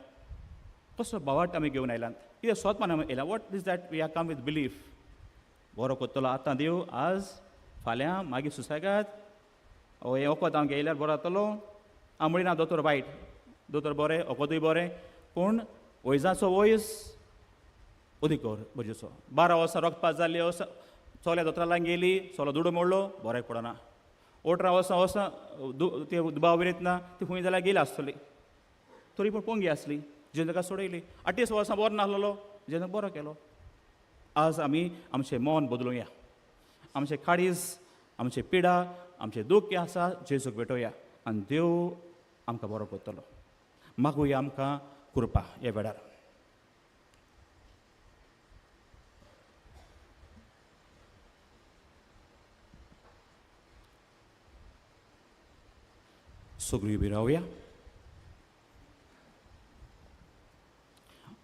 कसो भावार्थ आमी घेवन आयल्यात, कितें स्वतमान आमी येयल्या. What is that we are come with belief. बरो करतलो आतां देव, आज, फाल्यां, मागीर सुसेगाद. हें वखद हांव घेयल्यार बरो जातलो. हांव म्हणिना दोतोर वायट, दोतोर बरें, वखदूय बरें, पूण वैजाचो वयस अदीक गरजेचो. 12 वर्सां रगत जाल्ली वर्सां चोल्या दोतोरा लागीं गेली, चलो दुडू मोडलो, बऱ्याक पडना. 18 वर्सां वर्सां ते दुबाव विरयत ना, ती खंय जाल्यार गेली आसतली, तरी पूण पोंगी आसली, जेणे ताका सोडयली. 28 वर्सां बरो नासलेलो, जेणे बरो केलो. आज आमी आमचें मन बदलुया, आमचें काळीज, आमचें पिडा, आमचें दुख्ख आसा जेजूक भेटोवया आनी देव आमकां बरो करतलो. मागुया आमकां कृपा ह्या वेळार. सगळीं उबी रावया.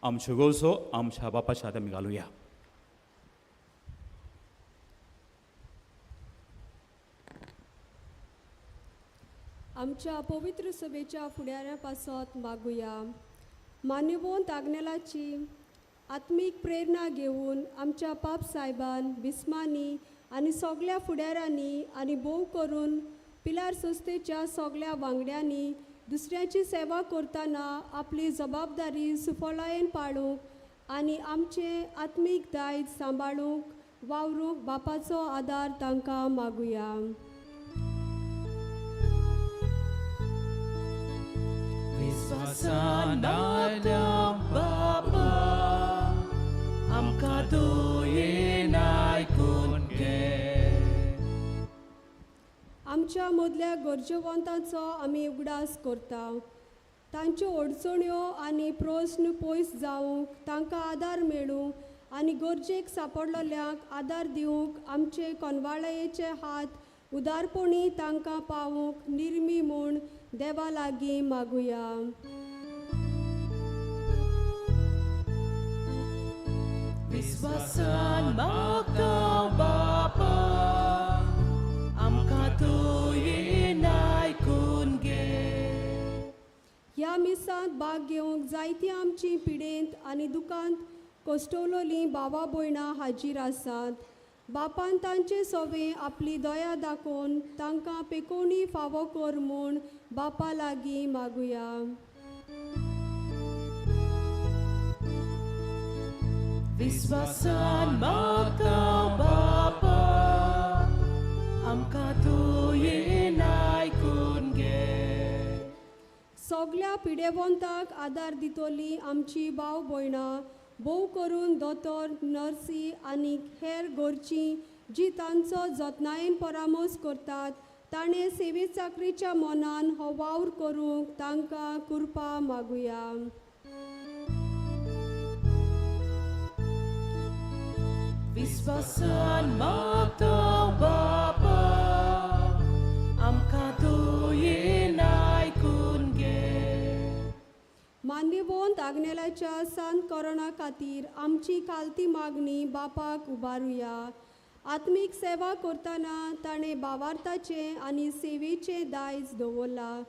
आमच्यो गरजो आमच्या बापाच्या हातांत आमी घालुया. आमच्या पवित्र सभेच्या फुडाऱ्या पासत मागुया. मान्यवंत आग्नेलाची आत्मीक प्रेरणा घेवन आमच्या पाप सायबान, बिस्मांनी आनी सगल्या फुडाऱ्यांनी आनी भोव करून पिलार संस्थेच्या सगल्या वांगड्यांनी दुसऱ्याची सेवा करतना आपली जबाबदारी सुफलायेन पाळूंक आनी आमचें आत्मीक दायज सांबाळूंक वावरूंक बापाचो आदार तांकां मागुया. विश्वासान आयल्या आमकां दयेन आयकून घे. आमच्या मदल्या गरजेवंतांचो आमी उगडास करता. तांच्यो अडचण्यो आनी प्रस्न पयस जावंक तांकां आदार मेळूं आनी गरजेक सांपडलेल्यांक आदार दिवंक आमचे कोनवाळयेचे हात उदारपणी तांकां पावूंक निर्मी म्हूण देवा लागीं मागुया. विस्वासान मागता बापा आमकां दयेन आयकून घे. ह्या मिसांत भाग घेवंक जायती आमची पिडेंत आनी दुकांत कोश्टवलोलीं भावा भयणां हाजीर आसात. बापान तांचे सोवे आपली दया दाखोवन तांकां पेकोवणी फावो कर म्हूण बापा लागीं मागुया. विस्वासान मागता बापा आमकां दयेन आयकून घे. सगल्या पिडेवंताक आदार दितली आमची भाव भयणां, भोव करून दोतोर, नर्सी आनी हेर घरचीं जी तांचो जतनायेन परामर्श करतात ताणें सेवे चाकरीच्या मनान हो वावर करूंक तांकां कृपा मागुया. विस्वासान मागता बापा आमकां दयेन आयकून घे. मान्यवंत आग्नेलाच्या सांत कोरोना खातीर आमची खालती मागणी बापाक उबारुया. आत्मीक सेवा करतना ताणें भावार्थाचें आनी सेवेचें दायज दवरलां.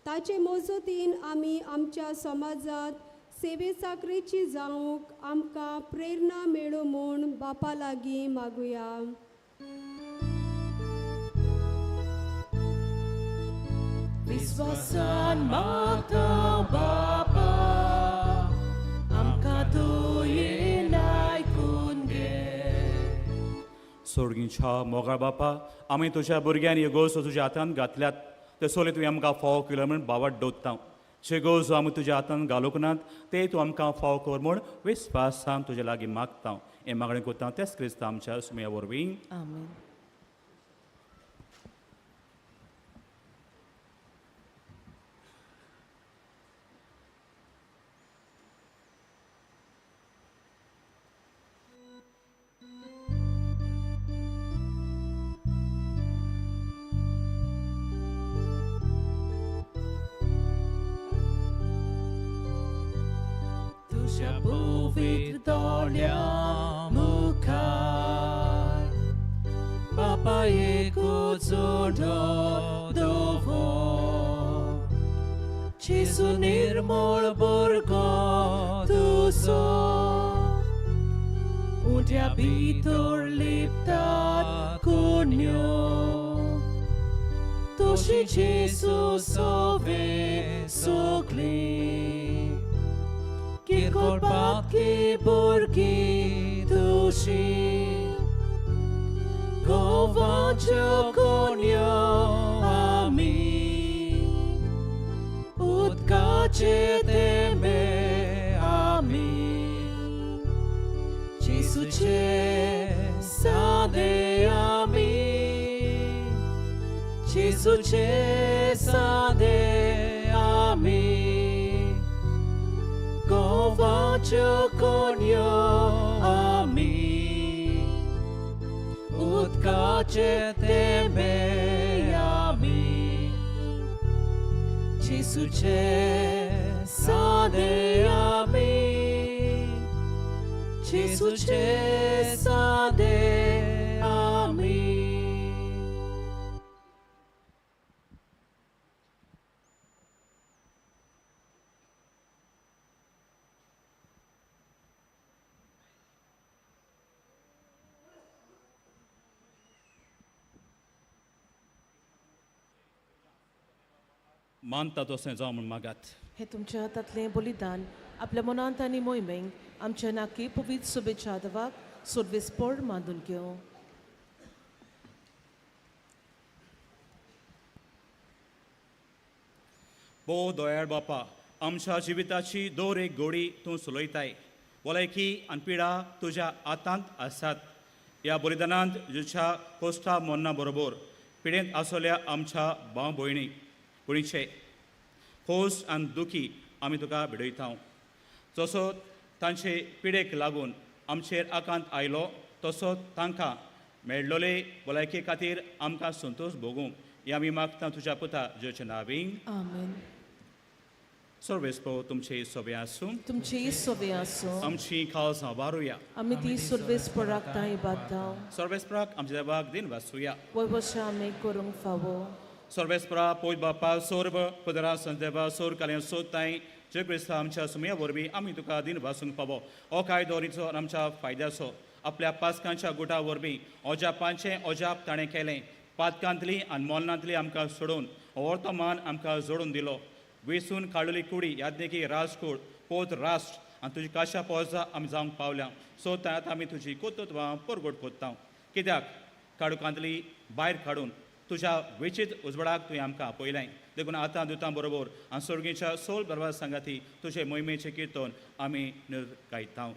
ताचे मजतीन आमी आमच्या समाजांत सेवे चाकरेची जावंक आमकां प्रेरणा मेळूं म्हूण बापा लागीं मागुया. विस्वासान मागता बापा आमकां दयेन आयकून घे. सोडगींच्या मोगाळ बापा, आमी तुज्या भुरग्यांनी ह्यो गोवसो तुज्या हातान घातल्यात ते सोले तुवें आमकां फावो केलो म्हूण बावट दवरता. जे गोवसो आमी तुज्या हातान घालूंक नात ते तूं आमकां फावो कर म्हूण विस्वासान तुज्या लागीं मागता. हें मागणें करता तेच क्रिस्तांव आमच्या सुमया वरवीं. आमेन. तुज्या पवित्र दोळ्यां मुखार बापा एकूच जोडो दवर, जेजू निर्मळ भुरगो तुजो उंड्या भितर लिपतात कुन्यो तुजी जेजू सोवे सगळीं किरकोळ पातकी भुरगीं तुजी गोवाच्यो कोन्यो आमी उदकाचे तेंबे आमी जेजूचे सादे आमी जेजूचे सादे आमी गोवाच्यो कोन्यो आमी उदकाचे तेंबे आमी जेजूचे सादे आमी जेजूचे सादे आमी. मानता तशें जावं म्हूण मागात. हे तुमच्या हातांतलें बलिदान आपल्या मनांत आनी मोहिमेंक आमच्या नाकी पवित्र शुभेच्छा दवाक सोडवेसपण मांदून घेवं. भोव दयाळ बापा, आमच्या जिविताची दर एक घोडी तूं चलयताय. भलायकी आनी पिडा तुज्या हातांत आसात. ह्या बलिदानांत जेजूच्या कोश्टा मोन्ना बरोबर पिडेंत आसलेल्या आमच्या भाव भयणी भयणीचे खोस आनी दुखी आमी तुका भिडयता. जसो तांचे पिडेक लागून आमचेर आकांत आयलो तसो तांकां मेळ्ळोले भलायके खातीर आमकां संतोश भोगूं हे आमी मागता तुज्या पुता जेजूच्या नांवीन. आमेन. सर्वेस्पो तुमचे सोबे आसूं. तुमचेय सोबे आसूं. आमची खास वारुया. आमी ती सर्वेस्पराक तांय बांदता. सर्वेस्पराक आमच्या देवाक दिन वासूया. वयवशा आमी करूंक फावो. सर्वेस्परा पोयत बापा सोर्ब पदरा संदेवा सोर काल्यां सोदताय जे क्रिस्ता आमच्या सुमया वरवीं आमी तुका दिन वासूंक फावो. हो कायदो रिचो आनी आमच्या फायद्याचो आपल्या पासकांच्या गुटा वरवीं अजापांचें अजाप ताणें केलें. पातकांतली आनी मोलनांतली आमकां सोडून वर्तमान आमकां जोडून दिलो. वेसून काडलेली कुडी याज्ञिकी राजकूळ पोत राष्ट्र आनी तुजी काशा पोजा आमी जावंक पावल्या. सो आतां आमी तुजी कोतत्वां परगट कोत्ता. कित्याक काडुकांतली भायर काडून तुज्या वेचीत उजवाडाक तुवें आमकां आपयलें. देखून आतां दुतां बरोबर आनी सोर्गीच्या सोल बरोबर सांगाती तुजे मोहिमेचें किर्तन आमी गायता.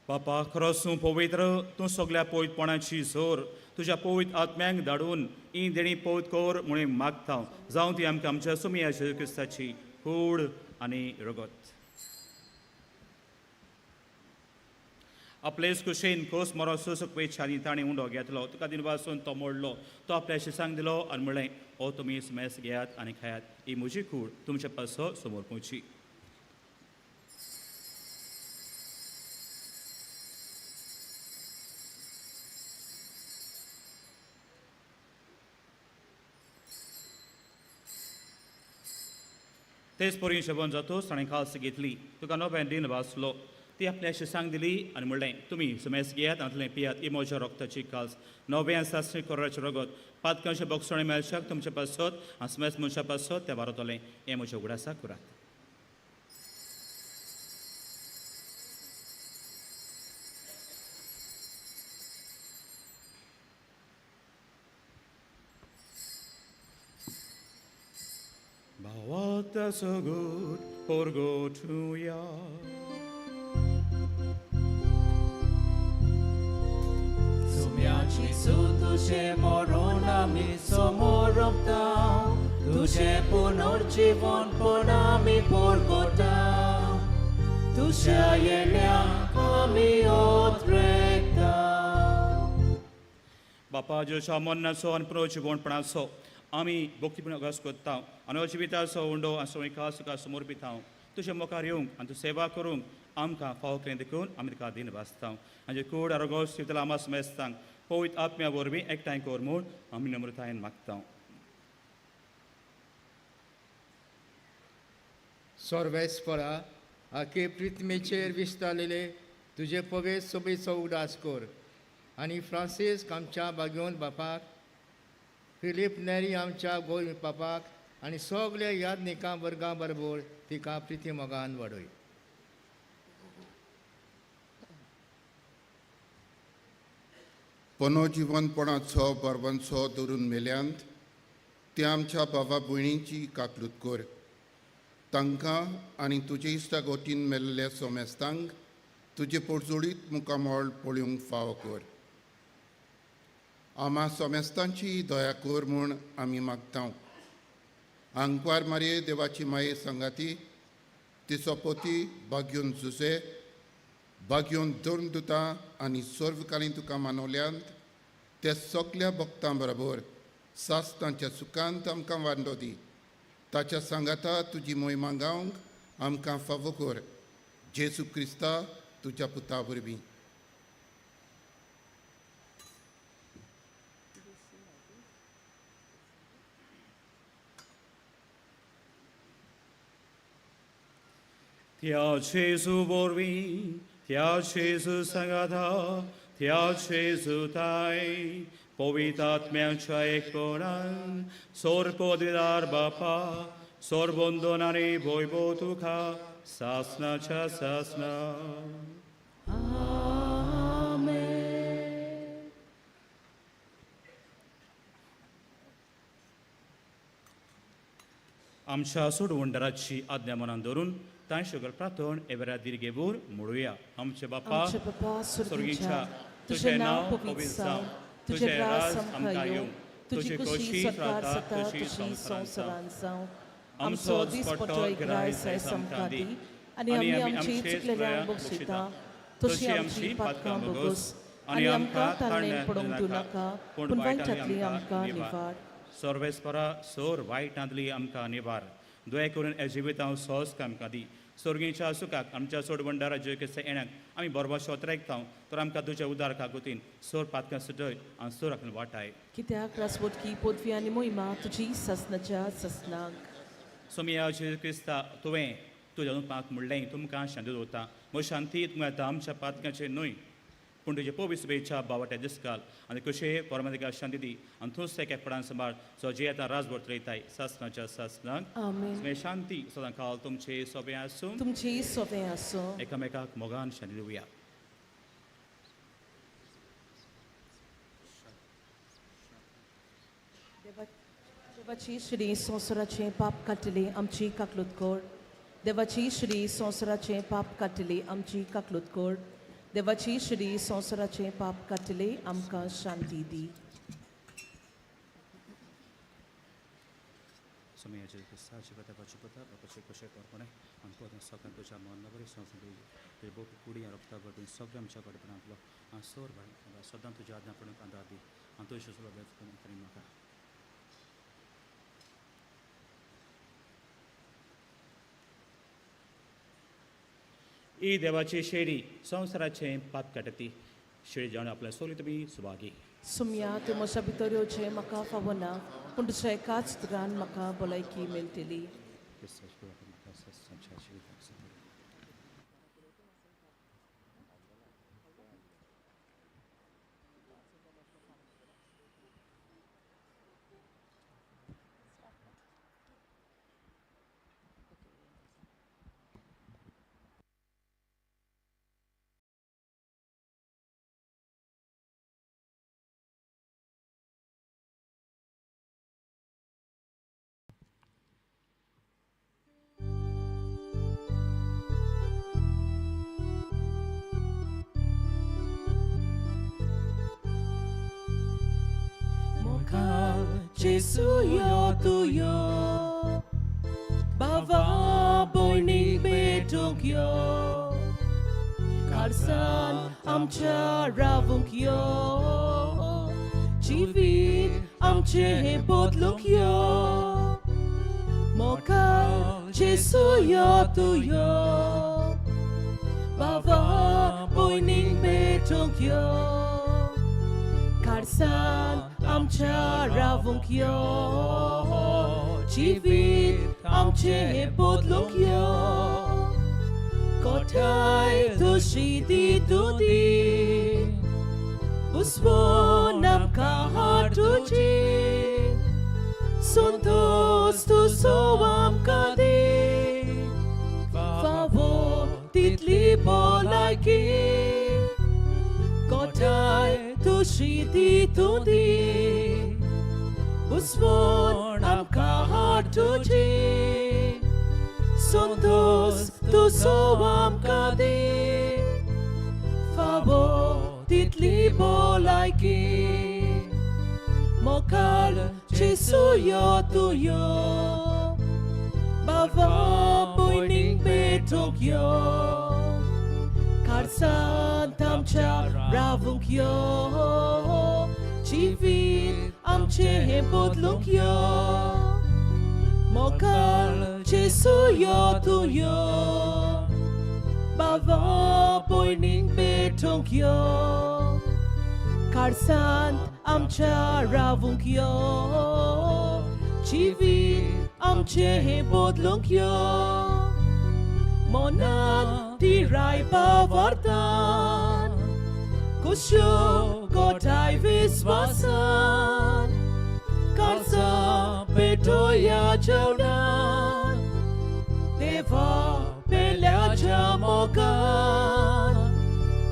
बापा खरोच तूं पवित्र, तूं सगल्या पवित्रपणाची जोर तुज्या पवित्र आत्म्यांक धाडून ही देणी पवित्र कर म्हणून मागता. जावं ती आमकां आमच्या सुमया जेजू क्रिस्ताची कूड आनी रगत. आपलेच कुशेन खोस मरो सोसूक आनी ताणें उंडो घेतलो. तुका दिन वासून तो मोडलो. तो आपल्या शिसांक दिलो आनी म्हणलें, हो तुमी सुमेस घेयात आनी खायात, ही म्हजी कूड तुमचे पासो समोर पोवची. तेच परी जेवण जातोच ताणें काल्स घेतली. तुका नवें दिन वाचलो. ती आपल्या शिसांक दिली आनी म्हणलें, तुमी सुमेस घेयात आनी पियात, ही म्हज्या रक्ताची काल्स नवें सासणी कोराचें रगत पातकांचे बोगसणे मेळशाक तुमचे पासत आनी सुमेस मनशा पासत तें वारतलें. हें म्हज्या उगडासाक करात. भावार्थाचो गूट परगटुया. सुम्याची सु तुझे मरण आमी समोरपता, तुझे पुनर्जीवन पण आमी परगटा, तुझ्या येण्याक आमी ओत्रेकता. बापा जेजूच्या मरणाचो आनी पुनर्जिवणपणाचो आमी भक्तीपूर्ण अगास करता आनी जिविताचो उंडो आनी सगळीं खास तुका समर्पिता. तुजे मुखार येवंक आनी तूं सेवा करूंक आमकां फावो केलें देखून आमी तुका दिन वाचता. आनी कूड आरोग्य दितला आमा समेस्तांक पवित्र आत्म्या वरवीं एकठांय कर म्हूण आमी नम्रतायेन मागता. सर्वेस्परा आखे पृथ्वीचेर विस्तारलेले तुजे पवित्र सोबेचो उगडास कर आनी फ्रांसीस आमच्या बागेवन बापाक, फिलीप नेरी आमच्या गोंय बापाक आनी सगल्या यादनिकां वर्गां बरोबर तिका प्रिती मोगान वाडय. पुनर्जिवनपणाचो बरवनचो धरून मेल्यांत ते आमच्या भावा भयणींची काकलूत कर. तांकां आनी तुजे इश्टागोटीन मेल्ल्या सोमेस्तांक तुजे पोरजोळीत मुखामळ पळोवंक फावो कर. आमा सोमेस्तांची दया कर म्हूण आमी मागता. आंकवार मारये देवाची माये सांगाती तिचो पोती बागयोन जुसे बागयोन धरून दुता आनी सर्वकालीन तुका मानवल्यांत ते सगल्या भक्तां बरोबर सासतांच्या सुखांत आमकां वांडो दी. ताच्या सांगाता तुजी मोहिमा गावंक आमकां फावो कर. जेजू क्रिस्ता तुज्या पुता वरवीं. त्या जेजू वरवीं, त्या जेजू सांगाता, त्या जेजू ताय पवित्र आत्म्याच्या एकपणान सोरपदिदार बापा सोरबंदन आनी भोयबो तुका सासनाच्या सासना. आमच्या सोडवंडराची आज्ञा मनान धरून तांचे सगळ प्रार्थन एवऱ्या दिर्गेवूर म्हणुया. आमचे बापा स्वर्गीच्या, तुजें नांव पवित्र जावं, तुजें राज आमकां येवं, तुजी खोशी जाता तशी संवसारांत जावं. आमचो दिसपट्टो ग्रास आयज आमकां दी आनी आमी आमची चुकलेल्यांक बक्षिता तशी आमची पातकां भोगोस आनी आमकां ताळणेन पडोवंक दिवं नाका, पूण वायटांतली आमकां निवार. सर्वेस्परा सोर वायटांतली आमकां निवार. दया करून हे जिवितांत सोस आमकां दी. स्वर्गीच्या सुखाक आमच्या सोडवंडारा जे केसे येण्याक आमी बरोबर शोतरायता तर आमकां तुज्या उदार कागोतीन सोर पातकां सुटय आनी सोराक वाटाय. कित्याक रासवटकी पदवी आनी मोहिमा तुजी ससनाच्या ससनाक. सोमिया जेजू क्रिस्ता, तुवें तुज्या पाक म्हणलें तुमकां शांती दवरता, म्हजी शांती तुमकां आतां आमच्या पातकांचेर न्हय पूण तुजे पवित्र बावट्या दिसकाल आनी कशे परमादिका शांती दी आनी थंयच एका फडान सांबाळ सो जे आतां राजभर चलयताय सासनाच्या सासनाक. आमेन. शांती सदां काल तुमचे सोबें आसूं, तुमची सोबें आसूं. एकामेकाक मोगान शांती दिवया. देवाची श्री संवसाराचें पाप काडटली आमची काकलूत कर. देवाची श्री संवसाराचें पाप काडटली आमची काकलूत कर. देवाची श्री संवसाराचें पाप काडटली आमकां शांती दी. ही देवाची शेडी संवसाराचें पाप काडटी शेडी जावन आपल्या सोली तुमी सुभागी. सुम्या तूं म्हज्या भितर येवचें म्हाका फावना, पूण तुज्या एकाच उतरान म्हाका भलायकी मेळटली. Jesu yo tuyo, bava boining betung yo, karsan amcha ravunk yo, jivit amche bodluk yo, moka Jesu yo tuyo, bava boining betung yo, karsan आमच्या रावूंक यो, जिवीत आमचें बदलूंक यो, कोठाय तुशी दी तूं दी, उसवून आमकां हाड तुजी, संतोस तुजो आमकां दी, फावो तितली भलायकी, कोठाय तुशी दी तूं दी, उसवून आमकां हाड तुजी, संतोस तुजो आमकां दी फावो तितली भलायकी मोखाल जेसू यो तूं यो बाबा भयणींक भेटूंक यो काळजांत आमच्या रावूंक यो जिवीत आमचें हें बदलूंक यो मोखाल जेसू यो तूं यो बाबा भयणींक भेटूंक यो काळजांत आमच्या रावूंक यो जिवीत आमचें हें बदलूंक यो मनांत तिराय पावर्तान कुश्यो गोठाय विस्वासान काळजां पेटोया जेवणान देवा पेल्याच्या मोगान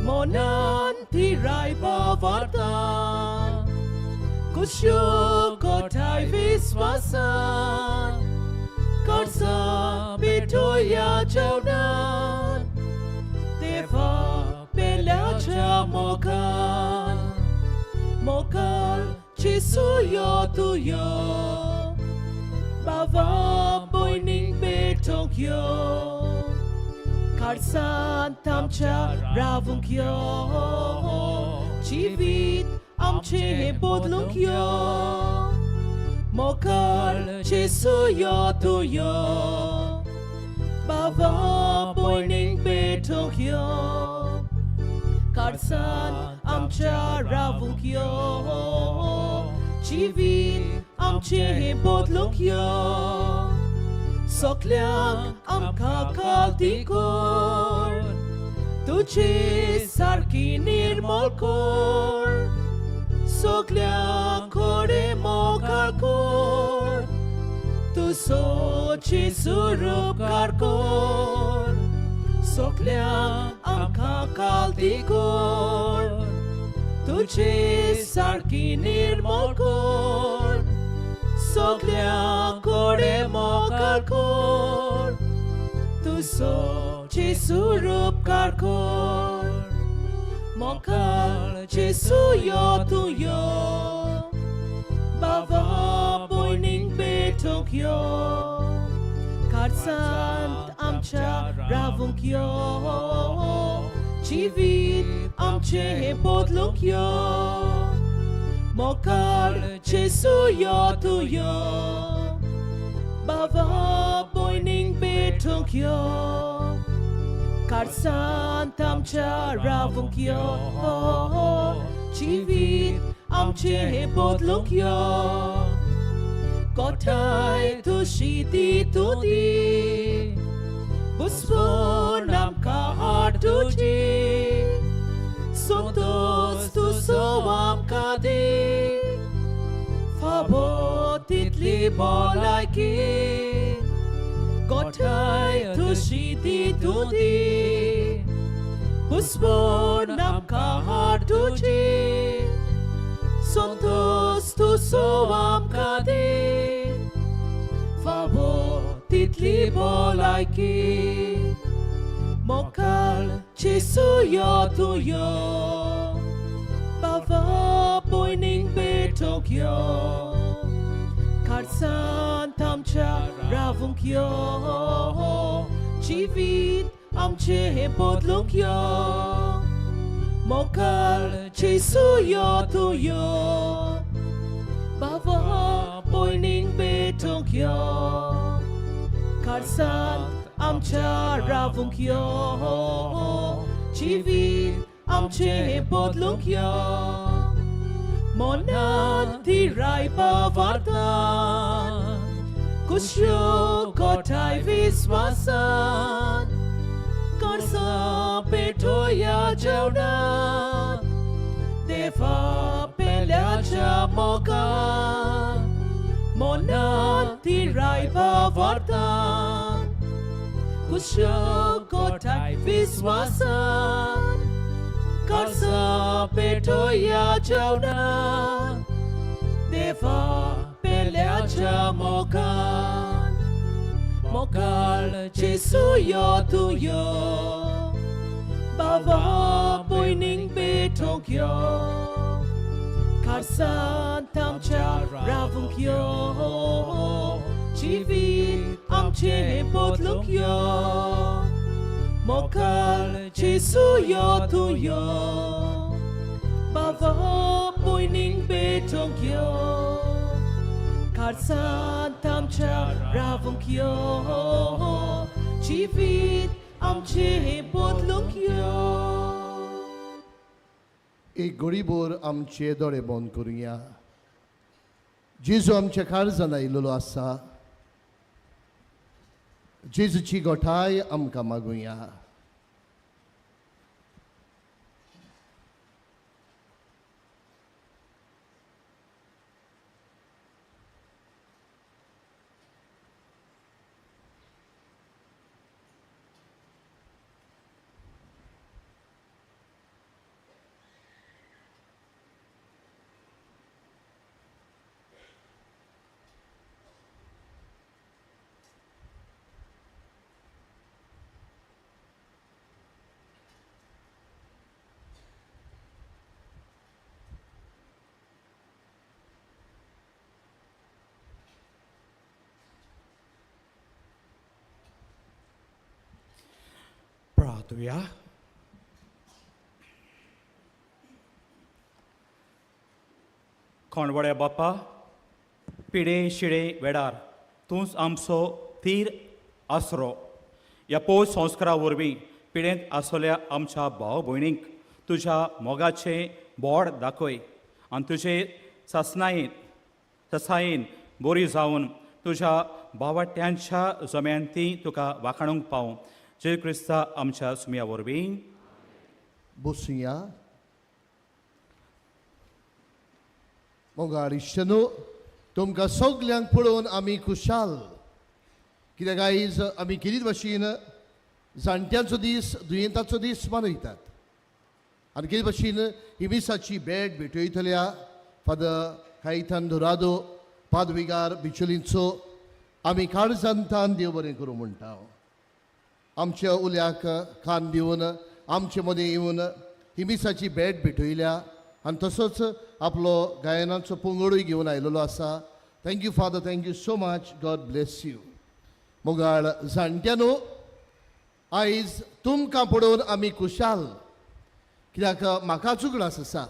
मनांत तिराय पावर्तान कुश्यो गोठाय विस्वासान काळजां पेटोया जेवणान देवा पेल्याच्या मोगान मोगाल जेसू यो तूं यो बाबा भयणींक भेटूंक यो काळजांत आमच्या रावूंक यो जिवीत आमचें हें बदलूंक यो मोगाल जेसू यो तूं यो बाबा भयणींक भेटूंक यो काळजांत आमच्या रावूंक यो जिवीत आमचें हें बदलूंक यो सगल्यांक आमकां खालती कर तुजे सारकी निर्मळ कर सगल्यांक कडेन मोगाळ कर तुजो जेजू उपकार कर सगल्यांक आमकां खालती कर तुजे सारकी निर्मळ कर सगल्यांक कडेन मोगाळ कर तुजो जेजू उपकार कर मोगाल जेसू यो तूं यो बाबा भयणींक भेटूंक यो काळजांत आमच्या रावूंक यो जिवीत आमचें हें बदलूंक यो मोगाल जेसू यो तूं यो बाबा भयणींक भेटूंक यो काळजांत आमच्या रावूंक यो जिवीत आमचें हें बदलूंक यो गोठाय तुशी दी तूं दी बुसवण आमकां हाड तुजी संतोस तुजो आमकां दी फावो तितली भलायकी गोठाय तुशी दी तूं दी बुसवण आमकां हाड तुजी संतोस तुजो आमकां दी फावो तितली भलायकी मोगाल जेसू यो तूं यो बाबा भयणींक भेटूंक यो काळजांत आमच्या रावूंक यो जिवीत आमचें हें बदलूंक यो मोगाल जेसू यो तूं यो बाबा भयणींक भेटूंक यो काळजांत आमच्या रावूंक यो जिवीत आमचें हें बदलूंक यो मनांत तिराय पावर्तान कुश्यो गोठाय विस्वासान काळजां पेटोया जेवणान देवा पेल्याच्या मोगान मनांत तिराय पावर्तान कुश्यो गोठाय विस्वासान काळजां पेटोया जेवणान देवा पेल्याच्या मोगान मोगाळ जेसू यो तूं यो, बाबा भयणींक भेटोवंक यो, कारसांत आमच्या रावूंक यो, जिवीत आमचें बदलूंक यो, मोगाळ जेसू यो तूं यो, बाबा भयणींक भेटोवंक यो, कारसांत आमच्या रावूंक यो, जिवीत आमचें बदलूंक यो. एक गोडीभर आमचे दोळे बंद करुया. जेजू आमच्या काळजान आयिल्लो आसा. जेजूची गोठाय आमकां मागुया. प्रार्थुया. कोणवड्या बापा, पिडे शिडे वेडार तूंच आमचो तीर आसरो. ह्या पोश संस्कारा वरवीं पिडेंत आसलेल्या आमच्या भाव भयणींक तुज्या मोगाचें बोड दाखय आनी तुजे सासनायेन बरी जावन तुज्या भावाट्यांच्या जम्यान ती तुका वाखाणूंक पावूं. जेजू क्रिस्ता आमच्या सुमया वरवीं. बसुया. मोगाळ इश्टनो, तुमकां सगल्यांक पळोवन आमी खुशाल. कित्याक आयज आमी कितें भाशेन जाणट्यांचो दीस, दुयेंताचो दीस मनयतात आनी कितें भाशेन ही मिसाची भेट भेटयतल्या फादर कायतान दोरादो पादविगार बिचोलींचो आमी काळजांतान देव बरें करूं म्हणटा. आमच्या उल्याक कान दिवन आमचे मदीं येवन ही मिसाची भेट भेटयल्या आनी तसोच आपलो गायनाचो पंगडूय घेवन आयलेलो आसा. Thank you father, thank you so much, God bless you. मोगाळ जाणट्यांनो, आयज तुमकां पळोवन आमी खुशाल. कित्याक म्हाका उगडास आसा,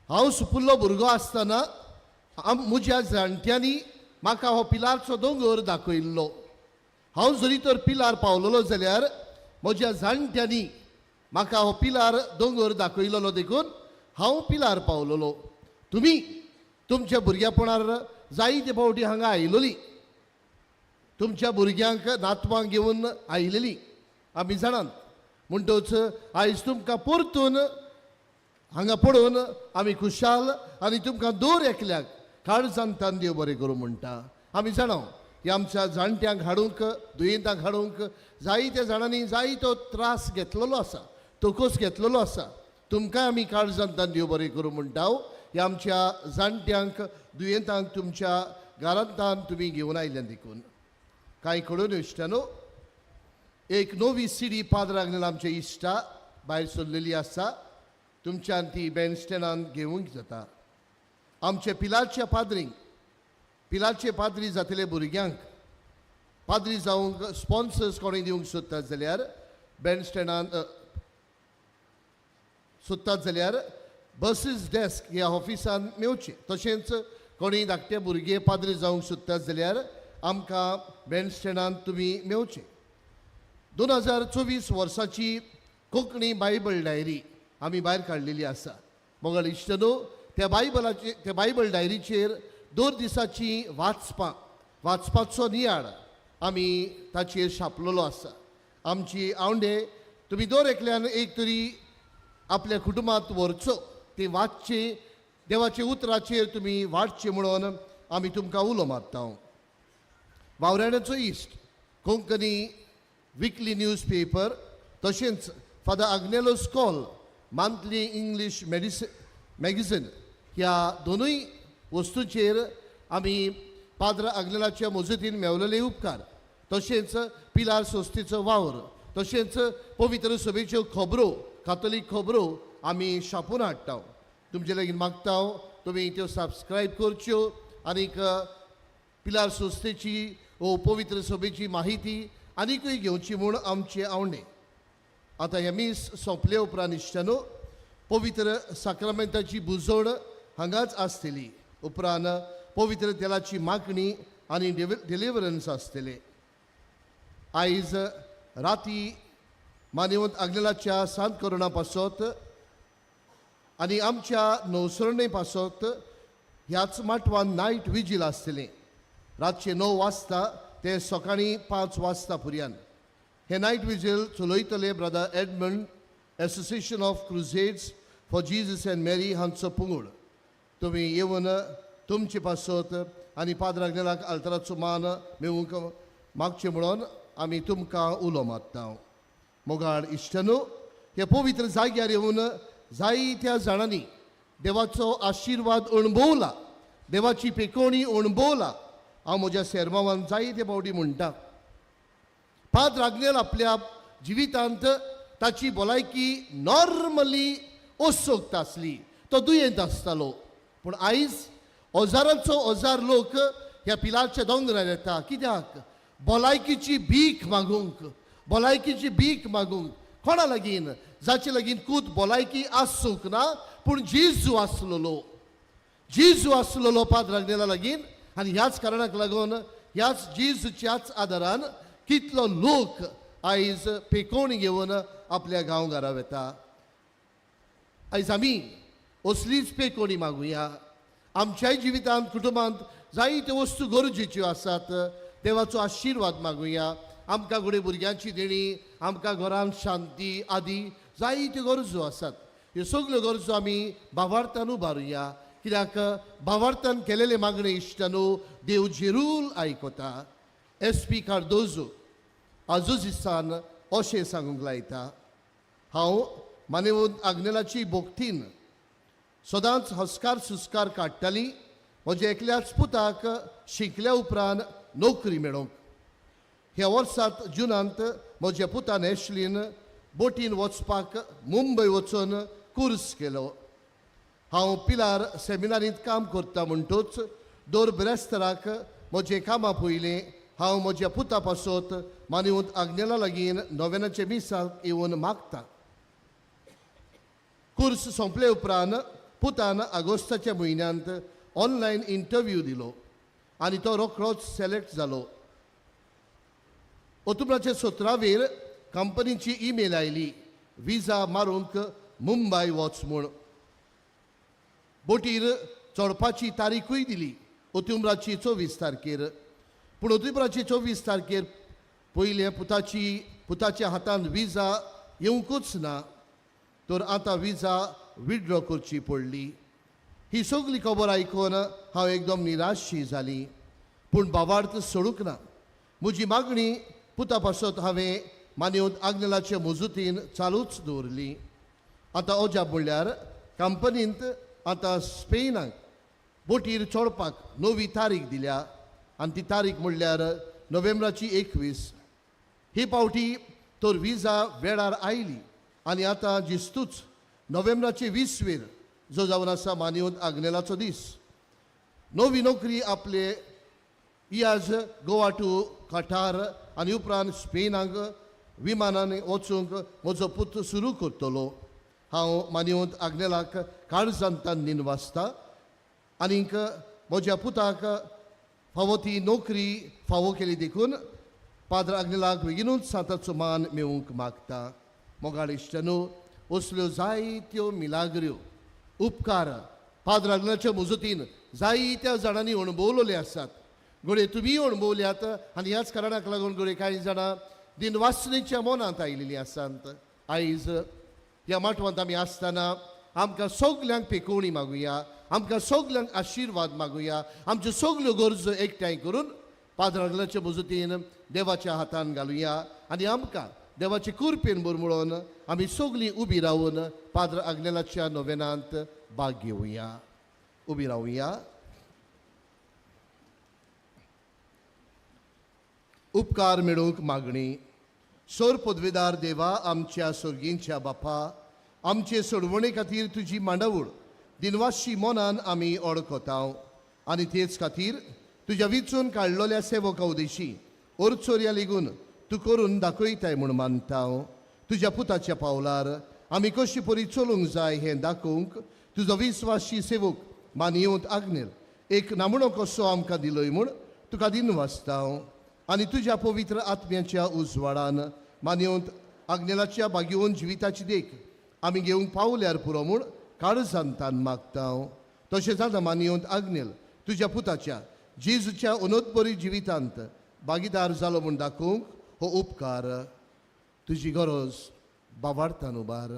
हांव सुपुल्लो भुरगो आसतना म्हज्या जाणट्यांनी म्हाका हो पिलारचो दोंगर दाखयल्लो. हांव जरी तर पिलार पावलेलो जाल्यार म्हज्या जाणट्यांनी म्हाका हो पिलार दोंगर दाखयलेलो, देखून हांव पिलार पावलेलो. तुमी तुमच्या भुरग्यापणार जायते फावटी हांगा आयलोली, तुमच्या भुरग्यांक नातवांक घेवन आयलेली आमी जाणात. म्हणटच आयज तुमकां परतून हांगा पळोवन आमी खुशाल आनी तुमकां दर एकल्याक काळजांतान देव बरें करूं म्हणटा. आमी जाणा की आमच्या जाणट्यांक हाडूंक, दुयेंतांक हाडूंक जायत्या जाणांनी जायतो त्रास घेतलेलो आसा, तोकोस घेतलेलो आसा. तुमकां आमी काळजांतान देव बरें करूं म्हणटा. ह्या आमच्या जाणट्यांक, दुयेंतांक तुमच्या घरांतान तुमी घेवन आयल्यान देखून. कांय कडून इश्टानो, एक नवी सीडी पाद्राक आमच्या इश्टा भायर सरलेली आसा, तुमच्यान ती बँडस्टँडान घेवंक जाता. आमच्या पिलारच्या पाद्रींक, पिलारचे पाद्री जातले भुरग्यांक पाद्री जावंक स्पॉन्सर्स कोणूय दिवंक सोदतात जाल्यार बँडस्टँडान सोदतात जाल्यार बसीस डेस्क ह्या ऑफिसान मेवचें. तशेंच कोणूय धाकटे भुरगे पाद्री जावंक सोदतात जाल्यार आमकां बँडस्टँडान तुमी मेवचें. 2024 वर्साची कोंकणी बायबल डायरी आमी भायर काडलेली आसा. मोगाळ इश्टनो, त्या बायबलाचे, त्या बायबल डायरीचेर 2 दिसाची वाचपां, वाचपाचो नियाळ आमी ताचेर छापलेलो आसा. आमची आवंडे तुमी दर एकल्यान एक तरी आपल्या कुटुंबांत व्हरचो, ते वाचचे, देवाचे उतराचेर तुमी वाडचे म्हणून आमी तुमकां उलो मारता. वावराड्याचो इश्ट कोंकणी विकली न्यूज पेपर, तशेंच father Agnelo call monthly English magazine ह्या दोनूय वस्तूचेर आमी पाद्र आग्नेलाच्या मजतीन मेवलेले उपकार. तशेंच पिलार संस्थेचो वावर, तशेंच पवित्र सभेच्यो खबरो, कातोलीक खबरो आमी छापून हाडटा. तुमचे लागीं मागता तुमी त्यो सबस्क्रायब करच्यो आनीक पिलार संस्थेची वो पवित्र सभेची माहिती आनीकूय घेवची म्हूण आमचे आवडे. आतां हें मीस सोंपले उपरांत इश्टानो पवित्र साक्रामेंताची बुजवण हांगाच आसतली. उपरांत पवित्र तेलाची मागणी आनी डिलिवरन्स आसतले. आयज राती मानेवंत आग्नेलाच्या सांत करुणा पासत आनी आमच्या नवसरणे पासत ह्याच माटवान नायट विजील आसतलें. रातचें 9 वाजता ते सकाळीं 5 वाजता पुर्यान हे नायट विजील चलयतले brother Edmund, association of crusades for Jesus and Mary हांचो पंगड. तुमी येवन तुमचे पासत आनी पाद्र आग्नेलाक आल्तराचो मान मेळूंक मागचें म्हणून आमी तुमकां उलो मारता. मोगाळ इश्टनो, ह्या पवित्र जाग्यार येवन जायत्या जाणांनी देवाचो आशिर्वाद अणभवला, देवाची पेकोवणी अणभवला. हांव म्हज्या सेरमावान जायते फावटी म्हणटा, पाद्र आग्नेल आपल्या जिवितांत ताची भलायकी नॉर्मली असोक्त आसली, तो दुयेंत आसतालो, पूण आयज हजारांचो हजार लोक ह्या पिलारच्या दोंगरार येता. कित्याक? भलायकीची भीक मागूंक, भलायकीची भीक मागूंक. कोणा लागीं? जाचे लागीं कूद भलायकी आसूंक ना, पूण जेजू आसलेलो, जेजू आसलेलो पाद्र आग्नेला लागीं. आनी ह्याच कारणाक लागून, ह्याच जेजूच्याच आदारान कितलो लोक आयज पेकोवणी घेवन आपल्या गांवघरा वता. आयज आमी असलीच पेकोवणी मागुया. आमच्याय जिवितांत, कुटुंबांत जायत्यो वस्तू गरजेच्यो आसात, देवाचो आशिर्वाद मागुया. आमकां घडये भुरग्यांची देणी, आमकां घरांत शांती आदी जायत्यो गरजो आसात. ह्यो सगल्यो गरजो आमी भावार्थान उबारुया. कित्याक भावार्थान केलेले मागणे इश्टानो देव जेरूल आयकता. एस पी कार्दोजो आजोजिसान अशें सांगूंक लायता, हांव मानेवंत आग्नेलाची भोक्तीन सदांच हस्कार सुस्कार काडटाली म्हज्या एकल्याच पुताक शिकल्या उपरांत नोकरी मेळोवंक. ह्या वर्सांत जुनांत म्हज्या पुतान एशलीन बोटीन वचपाक मुंबय वचून कोर्स केलो. हांव पिलार सेमिनारींत काम करता म्हणटूच दर बिरेस्ताराक म्हजें कामां पयलें हांव म्हज्या पुता पासत मानेवंत आग्नेला लागीं नोवेनाचे मिसाक येवन मागता. कोर्स सोंपले उपरांत पुतान आगोस्ताच्या म्हयन्यांत ऑनलायन इंटरव्यू दिलो आनी तो रोखडोच सिलेक्ट जालो. ऑक्टोबराचे 17वेर कंपनीची ईमेल आयली, विजा मारूंक मुंबय वच म्हूण. बोटीर चडपाची तारीखूय दिली, ऑक्टोबराची 24 तारखेर. पूण ऑक्टोबराची 24 तारखेर पयलें पुताच्या हातान विजा येवंकूच ना, तर आतां विजा विड्रॉ करची पडली. ही सगली खबर आयकून हांव एकदम निराशी जाली, पूण भावार्थ सोडूंक ना. म्हजी मागणी पुता पासत हांवें मानेवंत आग्नेलाचे मजुतीन चालूच दवरली. आतां अजाप म्हणल्यार कंपनींत आतां स्पेनाक बोटीर चडपाक नवी तारीख दिल्या आनी ती तारीख म्हणल्यार नोव्हेंबराची 21. ही पावटी तर विजा वेळार आयली आनी आतां जिस्तूच नोव्हेंबराचे 20वेर जो जावन आसा मानेवंत आग्नेलाचो दीस, नवी नोकरी आपले इयाज गोवा टू कटार आनी उपरांत स्पेनाक विमानान वचूंक म्हजो पूत सुरू करतलो. हांव मानेवंत आग्नेलाक काळजांतान निनवासता आनीक म्हज्या पुताक फावो ती नोकरी फावो केली देखून पाद्र आग्नेलाक बेगीनूच सांताचो मान मेळूंक मागता. मोगाळ इश्टानो, असल्यो जायत्यो मिलाग्र्यो उपकार पाद्र आग्नेलाच्या मजतीन जायत्या जाणांनी अणभवलेले आसात. घडये तुमीय अणभवल्यात आनी ह्याच कारणाक लागून घडये कांय जाणां दिनवासनेच्या मनांत आयिल्लीं आसात. आयज ह्या माटवांत आमी आसतना आमकां सगल्यांक पेकोवणी मागुया, आमकां सगल्यांक आशिर्वाद मागुया, आमच्यो सगल्यो गरजो एकठांय करून पाद्र आग्नेलाचे मजतीन देवाच्या हातान घालुया आनी आमकां देवाचे कुरपेन मुरमुळोन आमी सगलीं उबी रावन पाद्र आग्नेलाच्या नोवेनांत भाग घेवया. उबी रावया. उपकार मेळोवंक मागणी. सोर पदवेदार देवा, आमच्या सोर्गींच्या बापा, आमचे सोडवणे खातीर तुजी मांडावळ दिनवाशी मनान आमी ओळखताव आनी तेच खातीर तुज्या विचून काडलेल्या सेवका उदेशी ओरचोरया लेगून तूं करून दाखयताय म्हूण मानता. तुज्या पुताच्या पावलार आमी कशी परी चलूंक जाय हें दाखोवंक तुजो विस्वाशी सेवक मानयेवंत आग्नेल एक नामणो कसो आमकां दिलोय म्हूण तुका दिनवासता. आनी तुज्या पवित्र आत्म्याच्या उजवाडान मानयेवंत आग्नेलाच्या बागेवन जिविताची देख आमी घेवंक पावल्यार पुरो म्हूण काळजांतान मागता. तशेंच आतां मानयेवंत आग्नेल तुज्या पुताच्या जेजूच्या अनोदपरी जिवितांत भागीदार जालो म्हूण दाखोवंक हो उपकार तुजी गरज बाबार्थान उबार.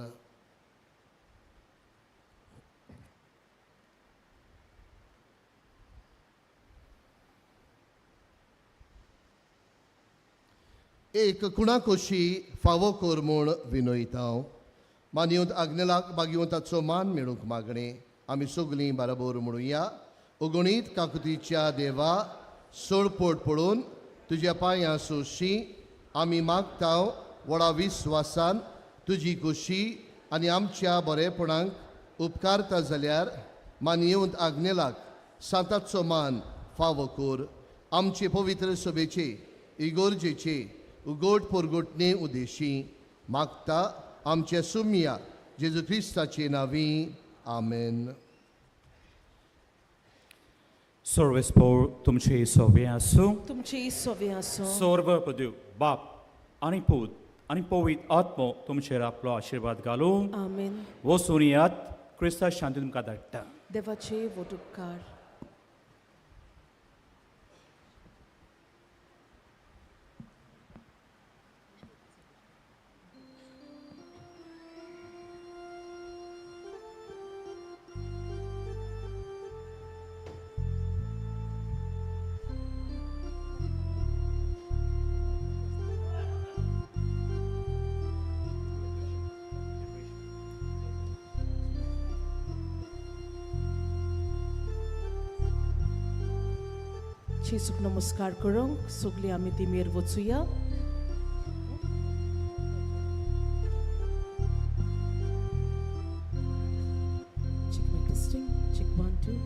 एक कुणाकोशी फावो कर म्हूण विनयता. मानयेवंत आग्नेलाक बागेवंताचो मान मेळूंक मागणें आमी सगलीं बराबर म्हणुया. अगणीत काकुतीच्या देवा, सोडपोट पळोवन तुज्या पांयां सोशी आमी मागता व्हडा विस्वासान तुजी खोशी आनी आमच्या बरेपणाक उपकारता जाल्यार मानयेवंत आग्नेलाक सांताचो मान फावो कर. आमचे पवित्र सभेचे इगोर्जेचे उगोट पोरगोटणे उदेशी मागता आमच्या सुमिया जेजू क्रिस्ताचे नांवी. आमेन. सर्वेस्पोर तुमचे सोबे आसूं. तुमची सोबे आसूं. सर्व पदू बाप आनी पूत आनी पवित्र आत्मो तुमचेर आपलो आशिर्वाद घालूं. आमेन. वचून येयात. क्रिस्ता शांती तुमकां धाडटा. देवाचे वोट उपकार. जेजूक नमस्कार करूंक सगळीं आमी तिमेर वचुया. Check my testing. Check 1 2.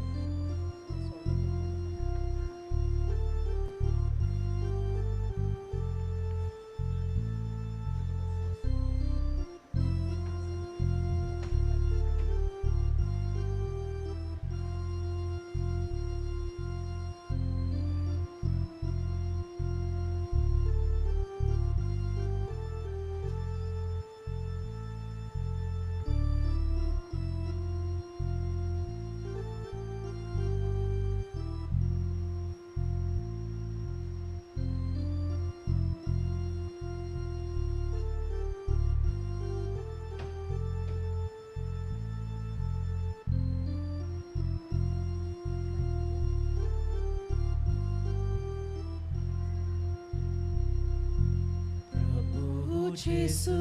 Jesu,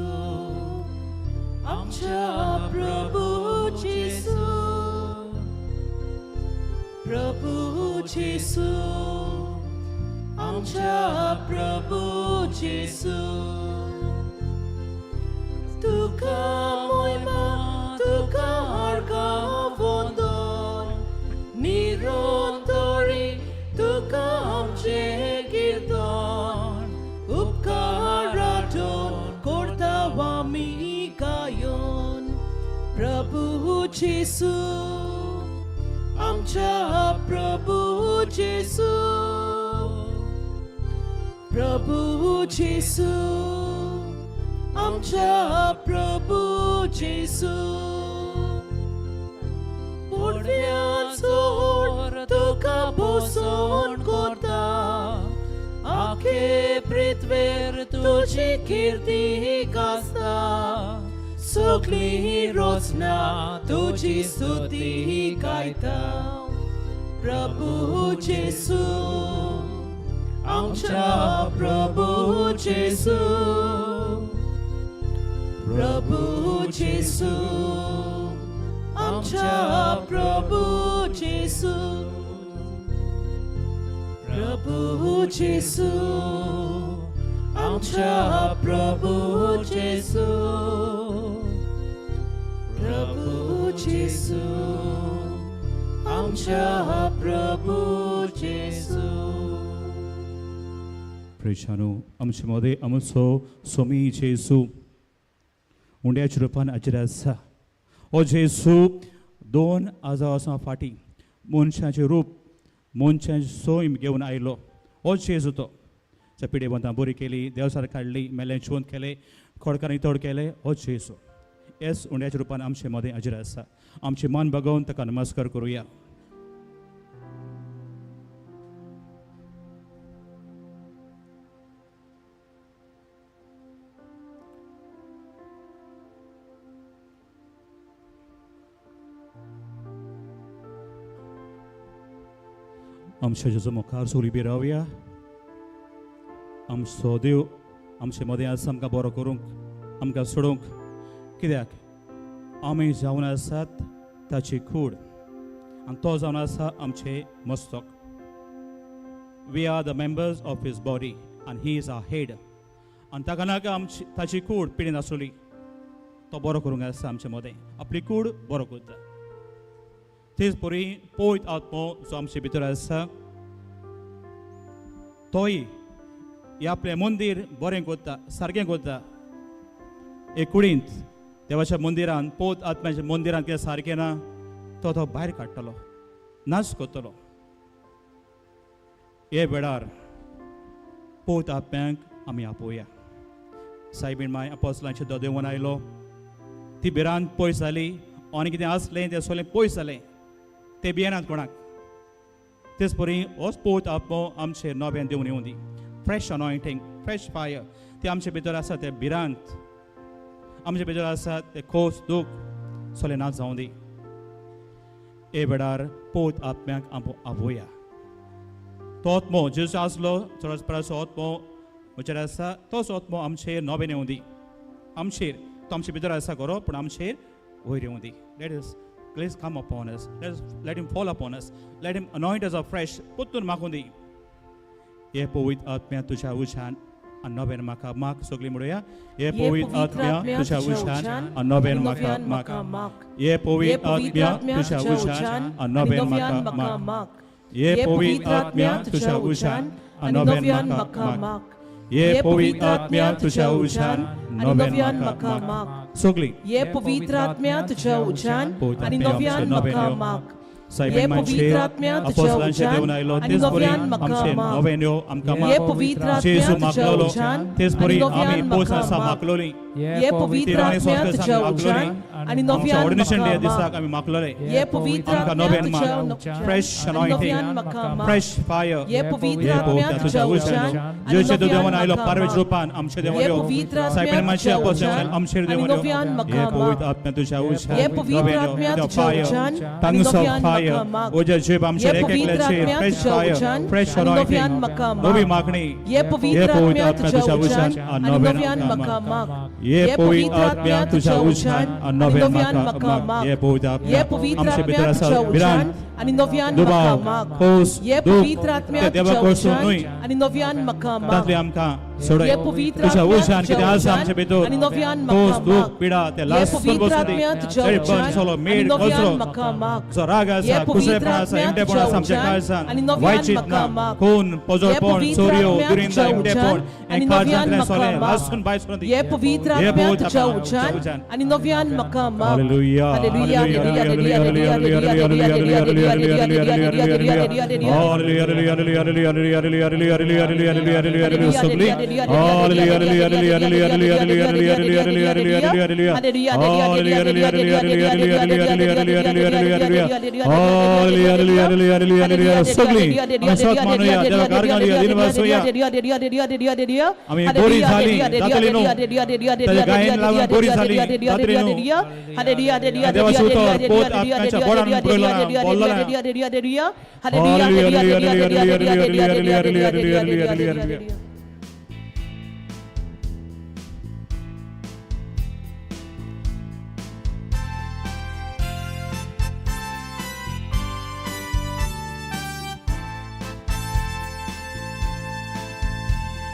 आमच्या प्रभू जेसू, प्रभू जेसू, आमच्या प्रभू जेसू. तुका मोयमा, तुका हारका वंदन, निरंतरी तुका आमचें कीर्तन, उपकारातून करता आमी गायन. प्रभू जेसू, आमच्या प्रभू जेसू, प्रभू जेसू, आमच्या प्रभू जेसू. पोडव्यान सोड तुका बसोन करता, आखे पृथ्वेर तुजी कीर्ती गाजता, सगळी रचना तुजी स्तुती गायता. प्रभू जेसू, आमच्या प्रभू जेसू, प्रभू जेसू, आमच्या प्रभू जेसू, प्रभू जेसू. आमच्या प्रभू जेसू, प्रभू जेसू, आमच्या प्रभू जेसू. प्रेक्षांनो, आमचे मदें आमचो सोमी जेजू उंड्याच्या रुपान हाजीर आसा. हो जेजू 2000 वर्सां फाटीं मनशाचें रूप, मनशाचें सैम घेवन आयलो. हो जेजू तो पिडेवंतां बरी केली, देवसार काडली, मेलें जिवंत केलें, खोडकारांनी तोड केलें. हो जेजू येस उंड्याच्या रुपान आमचे मदें हाजीर आसा. आमचें मन बागोवन ताका नमस्कार करुया. आमच्या जेजू मुखार सगळीं उबी रावया. आमचो देव आमचे मदें आसा, आमकां बरो करूंक, आमकां सोडूंक. कित्याक आमी जावन आसात ताची कूड आनी तो जावन आसा आमचें मस्तक. We are the members of his body आनी he is our head. आनी ताका नाका आमची ताची कूड पिडेन आसली, तो बरो करूंक आसा आमचे मदें, आपली कूड बरो करता. तेच परी पवित्र आत्मो जो आमचे भितर आसा तोय हे आपलें मंदीर बरें करता, सारकें करता. एक कुडींत देवाच्या मंदिरान, पवित्र आत्म्याच्या मंदिरान कितें सारकें ना तो तो भायर काडटलो, नाश करतलो. हे वेळार पवित्र आत्म्याक आमी आपोवया. सायबीण माय अपोस्लांचे देवन आयलो, ती भिरांत पयस जाली आनी कितें आसलें तें सगळें पयस जालें, ते भियेनात कोणाक. तेच परी होच पवित्र आत्मो आमचेर नव्यान देवन येवं दी. फ्रेश अनॉयंटींग, फ्रेश फायर ते आमचे भितर आसा, ते भिरांत आमचे भितर आसा, ते खोस दूख सगळें ना जावं दी. हे वेळार पवित्र आत्म्याक आपोवया. तो आत्मो जेजू आसलो चडच परस आत्मो म्हजेर आसा, तोच आत्मो आमचेर नव्यान येवं दी. आमचेर तो आमचे भितर आसा खरो, पूण आमचेर वयर येवं दी. Let us grace come upon us. Let him fall upon us. Let him anoint us afresh. पुत्तून मागूं दी. हे पवित्र आत्म्या तुझ्या उशान आनी नव्यान म्हाका माग. सगळीं म्हणुया, हे पवित्र आत्म्या तुझ्या उशान आनी नव्यान म्हाका माग. हे पवित्र आत्म्या तुझ्या उशान आनी नव्यान म्हाका माग. हे पवित्र आत्म्या तुझ्या उशान आनी नव्यान म्हाका माग. हे पवित्र आत्म्या तुझ्या उशान नव्यान म्हाका माग. सगळीं हे पवित्र आत्म्या तुझ्या उशान आनी नव्यान म्हाका माग. हे पवित्र आत्म्या तुझ्या उज्यान आनी नव्यान म्हाका माग. हे पवित्र आत्म्या तुझ्या उज्यान आनी नव्यान म्हाका माग. हे पवित्र आत्म्या तुझ्या उज्यान आनी नव्यान म्हाका माग. हे पवित्र आत्म्या तुझ्या उज्यान नव्यान म्हाका माग. हे पवित्र आत्म्या तुझ्या उज्यान आनी नव्यान म्हाका माग. हे पवित्र आत्म्या तुझ्या उज्यान आनी नव्यान म्हाका माग. हे पवित्र आत्म्या तुझ्या उज्यान आनी नव्यान म्हाका माग. हे पवित्र आत्म्या तुझ्या उज्यान आनी नव्यान म्हाका माग. हे पवित्र आत्म्या तुझ्या उज्यान आनी नव्यान म्हाका माग. हे पवित्र आत्म्या तुझ्या उज्यान आनी नव्यान म्हाका माग. हे पवित्र आत्म्या तुझ्या उज्यान आनी नव्यान म्हाका माग. हे पवित्र आत्म्या तुझ्या उज्यान आनी नव्यान म्हाका माग. हे पवित्र आत्म्या तुझ्या उज्यान आनी नव्यान म्हाका माग. हे पवित्र आत्म्या तुझ्या उज्यान आनी नव्यान म्हाका माग. हे पवित्र आत्म्या तुझ्या उज्यान आनी नव्यान म्हाका माग. हे पवित्र आत्म्या तुझ्या उज्यान आनी नव्यान म्हाका माग. हे पवित्र आत्म्या तुझ्या उज्यान आनी नव्यान म्हाका माग. Hallelujah, hallelujah, hallelujah, hallelujah, hallelujah,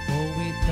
पवित्र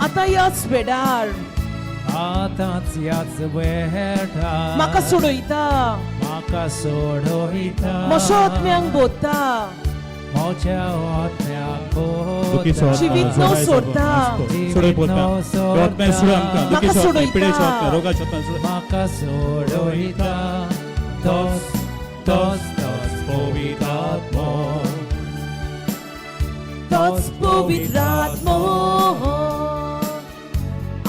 आतां ह्याच वेळार, आतांच ह्याच वेळार, म्हाका सोडयता, म्हाका सोडयता, म्हज्या आत्म्यांक बोता, म्हज्या आत्म्याक दुखीचो आत्मा, जिवीत न्हू सोडता, सोडय पोता, आत्म्या सोड आमकां, म्हाका दुखीचो आत्मा, सोडयता. पिडेचो आत्मा, रोगाचो आत्मा सोड. म्हाका सोडयता, तोच तोच तोच पवित्र आत्मो, तोच पवित्र आत्मो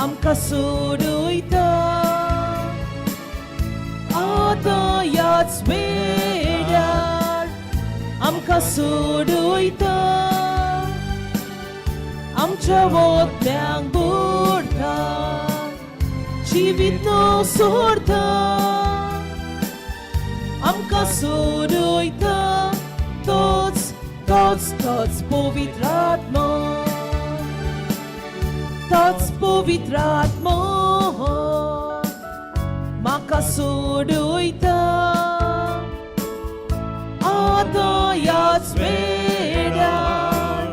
आमकां सोडयता, आतां ह्याच वेळार आमकां सोडयता, आमच्या वोतल्यांक बुडटा, जिवीत न्हू सोडता, आमकां सोडयता, तोच तोच तोच पवित्र आत्मो, तोच पवित्र आत्मो म्हाका सोडयता, आतां ह्याच वेळार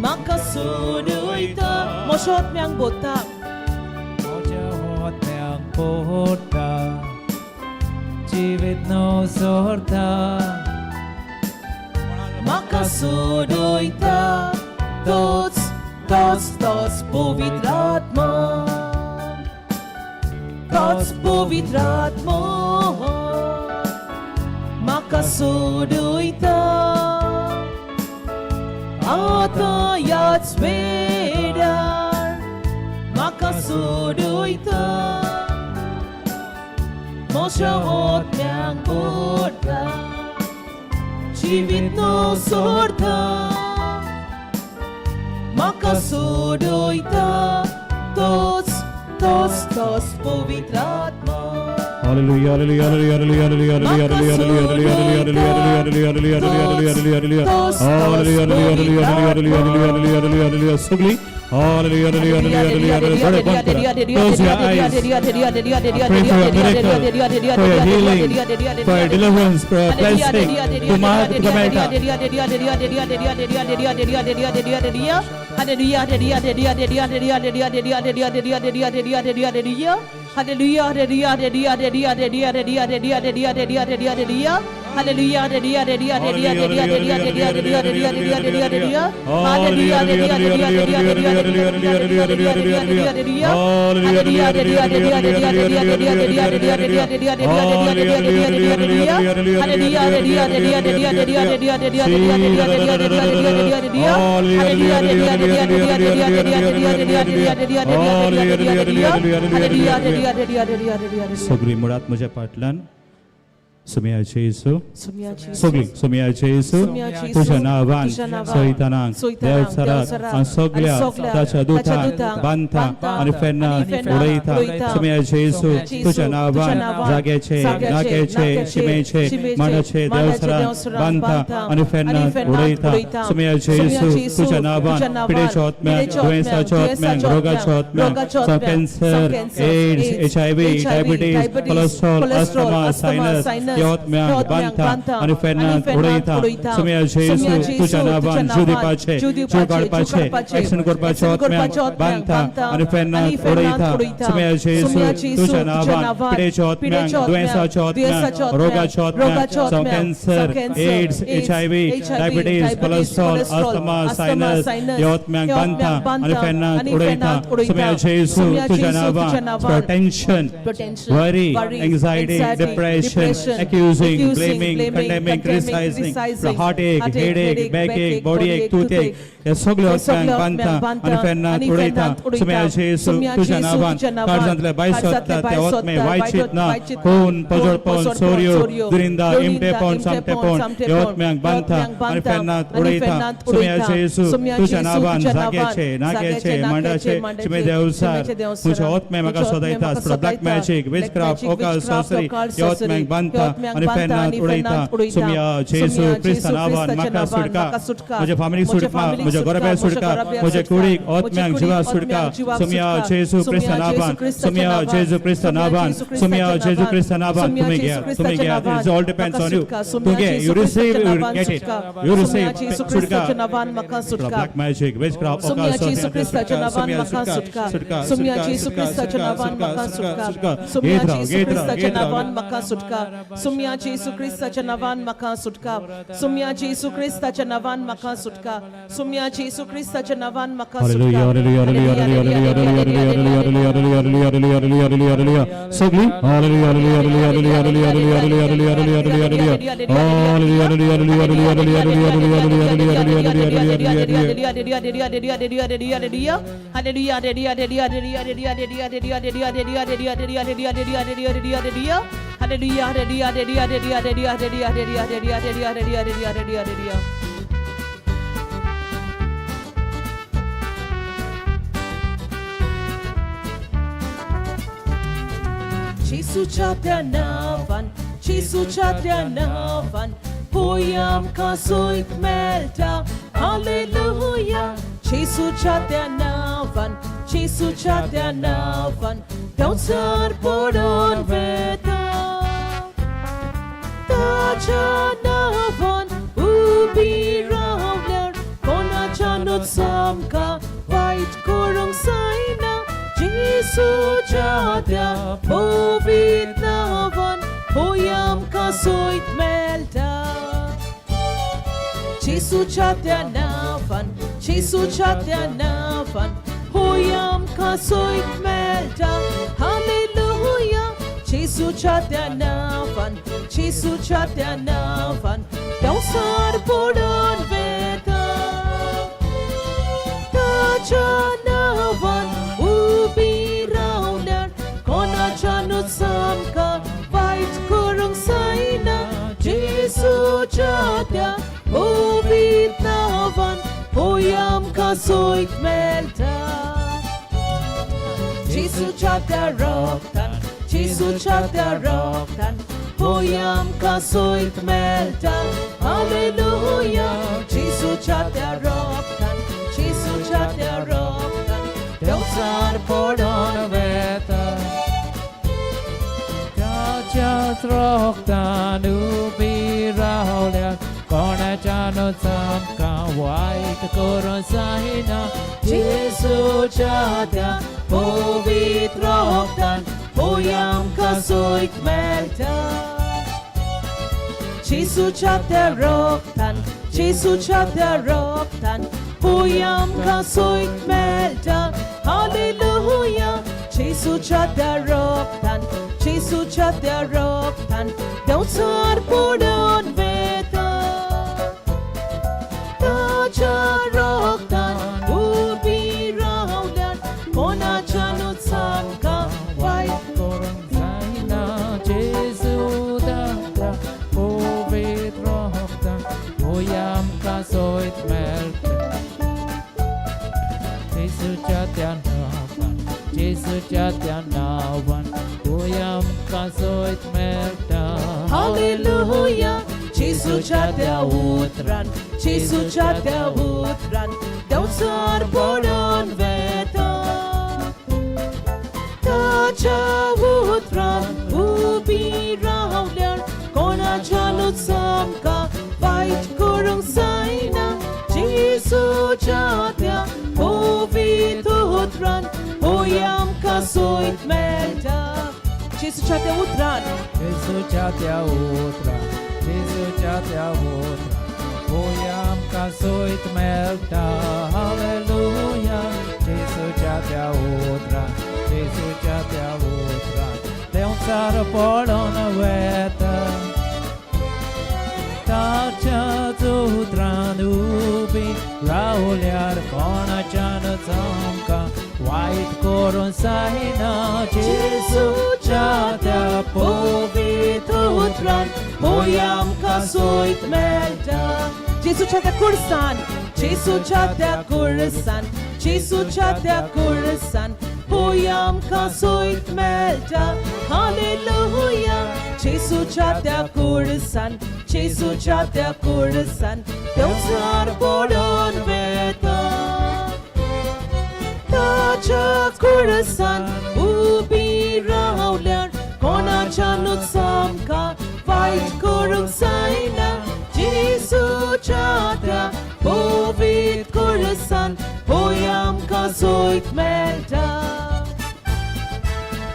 म्हाका सोडयता, म्हज्या आत्म्यांक बोता, म्हज्या आत्म्याक बोता, जिवीत न्हू सोडता, म्हाका सोडयता, तोच तोच तोच पवित्र आत्मो, तोच पवित्र आत्मो म्हाका सोडयता, आतां ह्याच वेळार म्हाका सोडयता, म्हज्या आत्म्यांक बोडटा, जिवीत न्हू सोडता, म्हाका सोडयता, तोच तोच तोच पवित्र आत्मो. Hallelujah, hallelujah, hallelujah, hallelujah, hallelujah, hallelujah, hallelujah, hallelujah, hallelujah, hallelujah, hallelujah, hallelujah, hallelujah. Hallelujah, hallelujah, hallelujah, hallelujah, hallelujah, hallelujah, hallelujah. सगळी hallelujah, hallelujah, hallelujah, hallelujah, hallelujah. डोळे बंद करा. Close your eyes. Pray for your miracle, for your healing, for your deliverance, for your blessing. तूं माग, तुका मेळटा. सगळी मुळात म्हज्या फाटल्यान सुमयाचे येसू, सगळी सुमयाचे येसू, तुझ्या नांवान सयतानाक देवचाराक आनी सगळ्या ताच्या दुतांक बांदता आनी फेन्नाक उडयता. सुमयाचे येसू, तुझ्या नांवान जाग्याचे, नाक्याचे, शिमेचे, मांडाचे देवचाराक बांदता आनी फेन्नाक उडयता. सुमयाचे येसू, तुझ्या नांवान पिडेच्या आत्म्याक, दुयेंसाच्या आत्म्याक, रोगाच्या आत्म्याक, cancer, AIDS, HIV, diabetes, cholesterol, asthma, sinus ह्या आत्म्याक बांदता आनी फेन्नाक उडयता. सुमयाचे येसू, तुझ्या नांवान जीव दिवपाचे, जीव काडपाचे, एक्सिडंट करपाचे आत्म्याक बांदता आनी फेन्नाक उडयता. सुमयाचे येसू, तुझ्या नांवान पिडेच्या आत्म्याक, दुयेंसाच्या आत्म्याक, रोगाच्या आत्म्याक, जावं cancer, AIDS, HIV, diabetes, cholesterol, asthma, sinus ह्या आत्म्याक बांदता आनी फेन्नाक उडयता. सुमयाचे येसू, तुझ्या नांवान tension, worry, anxiety, depression, accusing, blaming, condemning, criticizing, heartache, headache, backache, body ache, toothache, ह्या सगळ्या आत्म्यांक बांदता आनी फेन्नाक उडयता. सुमयाचे येसू, तुझ्या नांवान काळजांतले बाय सोदता त्या आत्मे वायट चिंतना, खून, पजळपण, चोरयो, दुरिंदा, इमटेपण, सामटेपण ह्या आत्म्यांक बांदता आनी फेन्नाक उडयता. सुमयाचे येसू, तुझ्या नांवान जाग्याचे, नाक्याचे, मांडाचे, शिमे देवसार तुझ्या आत्मे म्हाका सोदयता, black magic, witchcraft, occult, sorcery ह्या आत्म्यांक बांदता आनी फेर्नांत उडयता. सोमया जेजू क्रिस्ता नांवान म्हाका सुटका, म्हज्या फामिलीक सुटका, म्हज्या घराब्याक सुटका, म्हज्या कुडीक आत्म्याक जिवाक सुटका. सोमया जेजू क्रिस्ता नांवान, सोमया जेजू क्रिस्ता नांवान, सोमया जेजू क्रिस्ता नांवान. तुमी घेयात, तुमी घेयात. It's all depends on you. तूं घे, you receive, you get it, you receive. सुटका. Black magic, witchcraft, सोमया जेजू क्रिस्ताच्या नांवान म्हाका सुटका, सोमया जेजू क्रिस्ताच्या नांवान म्हाका सुटका, सोमया जेजू क्रिस्ताच्या नांवान म्हाका सुटका, सोमया जेजू क्रिस्ताच्या नांवान म्हाका सुटका, सोमया जेजू क्रिस्ताच्या नांवान म्हाका सुटका, सोमया जेजू क्रिस्ताच्या नांवान म्हाका Hallelujah, सुटका. hallelujah, hallelujah, hallelujah, hallelujah, hallelujah, hallelujah, hallelujah, hallelujah, hallelujah, hallelujah, hallelujah. सगळी hallelujah, hallelujah, hallelujah, hallelujah, hallelujah, hallelujah, hallelujah, hallelujah, hallelujah. Hallelujah, hallelujah, hallelujah, hallelujah, hallelujah, hallelujah, hallelujah, hallelujah, hallelujah, hallelujah. Hallelujah. जेजूच्या त्या नांवान, जेजूच्या त्या नांवान, होय आमकां सोयत मेळटा. Hallelujah. जेजूच्या त्या नांवान, जेजूच्या त्या नांवान, देंवचार पडून वेता. ताच्या नांवान उबी रावल्यार कोणाच्यानूच आमकां वायट करूंक जायना. जेजूच्या त्या पवित्र नांवान होय आमकां सोयत मेळटा. जेजूच्या त्या नांवान, जेजूच्या त्या नांवान, होय आमकां सोयत मेळटा. हालेलुया. जेजूच्या त्या नांवान, जेजूच्या त्या नांवान, देंवचार पडून वेता. ताच्या नांवान उबी रावल्यार कोणाच्यानूच आमकां वायट करूंक जायना. जेजूच्या त्या पवित्र नांवान होय आमकां सोयत मेळटा. जेजूच्या त्या रक्तान, जेजूच्या त्या रक्तान, होय आमकां सोयत मेळटा. हालेलुया. जेजूच्या त्या रक्तान, जेजूच्या त्या रक्तान, देंवचार पडून वेता. ताच्याच रक्तान उबी रावल्यार कोणाच्यानूच आमकां वायट करूंक जायना. जेजूच्या त्या पवित्र रक्तान होय आमकां सोयत मेळटा. जेजूच्या त्या रक्तान, जेजूच्या त्या रक्तान, होय आमकां सोयत मेळटा. हालेलुया. जेजूच्या त्या रक्तान, जेजूच्या त्या रक्तान, देंवचार पडून वेता. ताच्या रक्तान उबी रावल्यार कोणाच्यानूच आमकां वायट करूंक जायना. जेजूच्या त्या पवित्र रक्तान होय आमकां सोयत मेळटा. जेजूच्या त्या नांवान, जेजूच्या त्या नांवान, होय आमकां सोयत मेळटा. हालेलुया. जेजूच्या त्या उतरान, जेजूच्या त्या उतरान, देंवचार पडून वेता. ताच्या उतरान उबी रावल्यार कोणाच्यानूच आमकां वायट करूंक जायना. जेजूच्या त्या पवित्र उतरान होय आमकां सोयत मेळटा. जेजूच्या त्या उतरान, जेजूच्या त्या उतरान, जेजूच्या त्या उतरान, होय आमकां सोयत मेळटा. हालेलुया. जेजूच्या त्या उतरान, जेजूच्या त्या उतरान, देंवचार पडून वेता. ताच्याच उतरान उबी रावल्यार कोणाच्यानूच आमकां वायट करूंक जायना. जेजूच्या त्या पवित्र उतरान होय आमकां सोयत मेळटा. जेजूच्या त्या कुर्सान, जेजूच्या त्या कुर्सान, जेजूच्या त्या कुर्सान, होय आमकां सोयत मेळटा. हालेलुया, जेजूच्या त्या कुडसान, जेजूच्या त्या कुडसान देंवचार पडून वेता. ताच्या कुडसान उबी रावल्यार कोणाच्यानूच आमकां वायट करूंक जायना. जेजूच्या त्या पवित्र कुडसान होय आमकां सोयत मेळटा.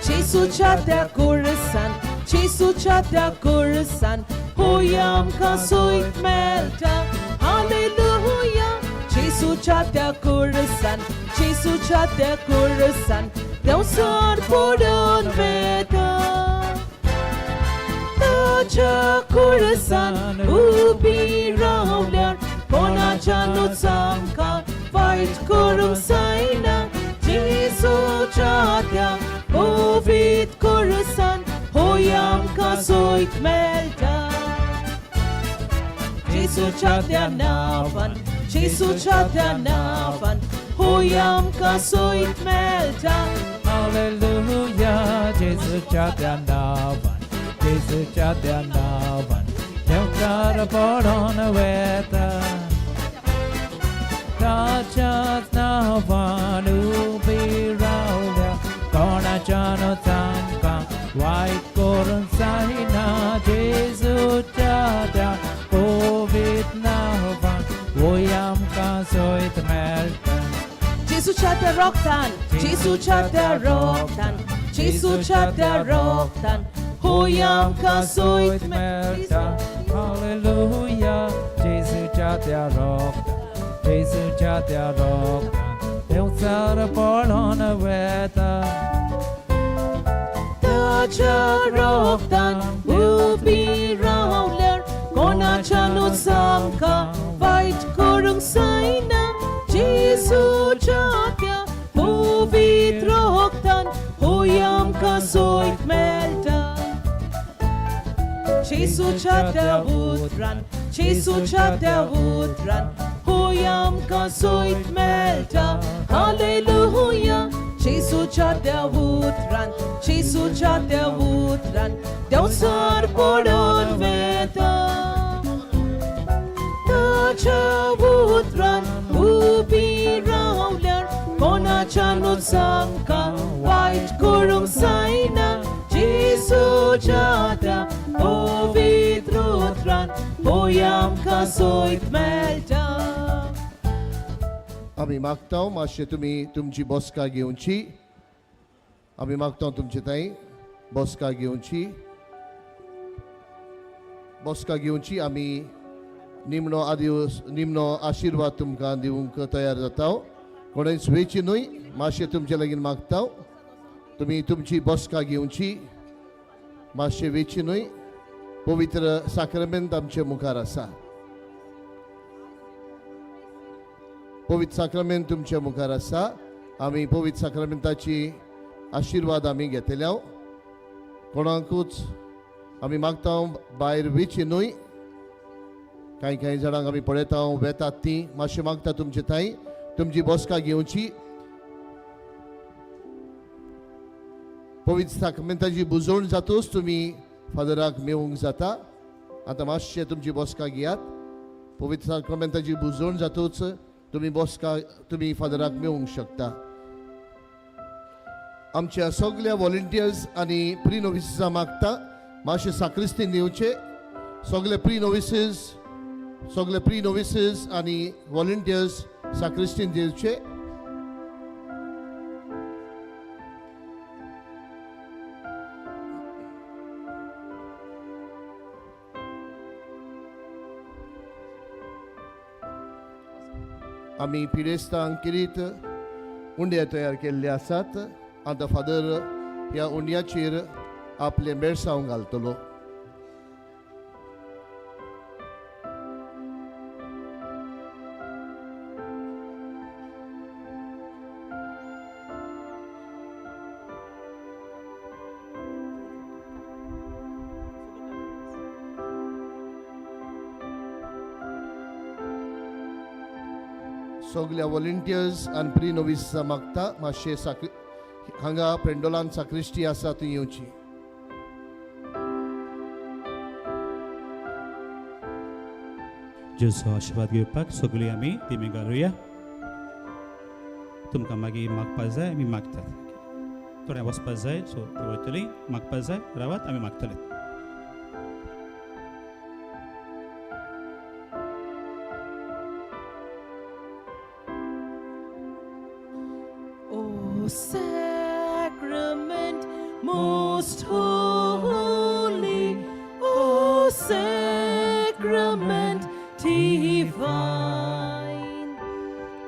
जेजूच्या त्या कुडसान, जेजूच्या त्या कुडसान होय आमकां सोयत मेळटा. हालेलुया, जेजूच्या त्या कुडसान, जेजूच्या त्या कुडसान देंवचार पडून वेता. ताच्या कुडसान उबी रावल्यार कोणाच्यानूच आमकां वायट करूंक जायना. जेजूच्या त्या पवित्र कुडसान होय आमकां सोयत मेळटा. जेजूच्या त्या नांवान, जेजूच्या त्या नांवान होय आमकां सोयत मेळटा. हालेलुया, जेजूच्या त्या नांवान, जेजूच्या त्या नांवान देंवचार पडून वेता. ताच्याच नांवान उबी रावल्या कोणाच्यानूच आमकां वायट करूंक जायना. जेजूच्या त्या पवित्र नांवान होय आमकां सोयत मेळटा. जेजूच्या त्या रोगतान, जेजूच्या त्या रोगतान, जेजूच्या त्या रोगतान होय आमकां सोयत मेळटा. हालेलुया, जेजूच्या त्या रोगतान, जेजूच्या त्या रोगतान देंवचार पडून वेता. ताच्या रोगतान उबी रावल्यार कोणाच्यानूच आमकां वायट करूंक जायना. जेजूच्या त्या पवित्र रोगतान होय आमकां सोयत मेळटा. जेजूच्या त्या उतरान, जेजूच्या त्या उतरान होय आमकां सोयत मेळटा. हालेलुया, जेजूच्या त्या उतरान, जेजूच्या त्या उतरान देंवचार पडून वेता. ताच्या उतरान उबी रावल्यार कोणाच्यानूच आमकां वायट करूंक जायना. जेजूच्या त्या पवित्र उतरान होय आमकां सोयत मेळटा. आमी मागता मातशें तुमी तुमची बसका घेवची. आमी मागता तुमचे थंय बसका घेवची, बसका घेवची. आमी निमणो आदिवस, निमणो आशिर्वाद तुमकां दिवंक तयार जाता. कोणेच वेची न्हय, मातशें तुमचे लागीं मागता तुमी तुमची बसका घेवची, मातशें वेची न्हय. पवित्र साक्रमेंत आमचे मुखार आसा. पवित्र साक्रमेंत तुमच्या मुखार आसा. आमी पवित्र साक्रमेंताची आशिर्वाद आमी घेतल्या. कोणाकूच आमी मागता भायर वेची न्हय. कांय कांय जाणांक आमी पळयता वेतात ती. मातशें मागता तुमचे थंय तुमची बसका घेवची. पवित्र साक्रमेंताची बुजवण जातूच तुमी फादराक मेळूंक जाता. आतां मातशें तुमची बसका घेयात. पवित्र साक्रमेंताची बुजवण जातूच तुमी बसका, तुमी फादराक मेळूंक शकता. आमच्या सगल्या वॉलंटियर्स आनी प्री नोविसीसा मागता मातशें साक्रिस्तीन दिवचे. सगळे प्री नोविसीस, सगळे प्री नोविसीस आनी वॉलंटियर्स साक्रिस्तीन दिवचे. आमी पिडेस्तांक किरीत उंडे तयार केल्ले आसात. आतां फादर ह्या उंड्याचेर आपलें बेळसांव घालतलो. सगल्या वॉलंटियर्स आनी प्री नोविसां मागता मातशें साक हांगा पेंडोलान साक्रिस्टी आसा थंय येवची. जेजूचो आशिर्वाद घेवपाक सगळीं आमी दिमी घालुया. तुमकां मागीर मागपाक जाय आमी मागतात, थोडें वचपाक जाय सो ते वयतली, मागपाक जाय रावात आमी मागतले. O sacrament most holy, O sacrament divine,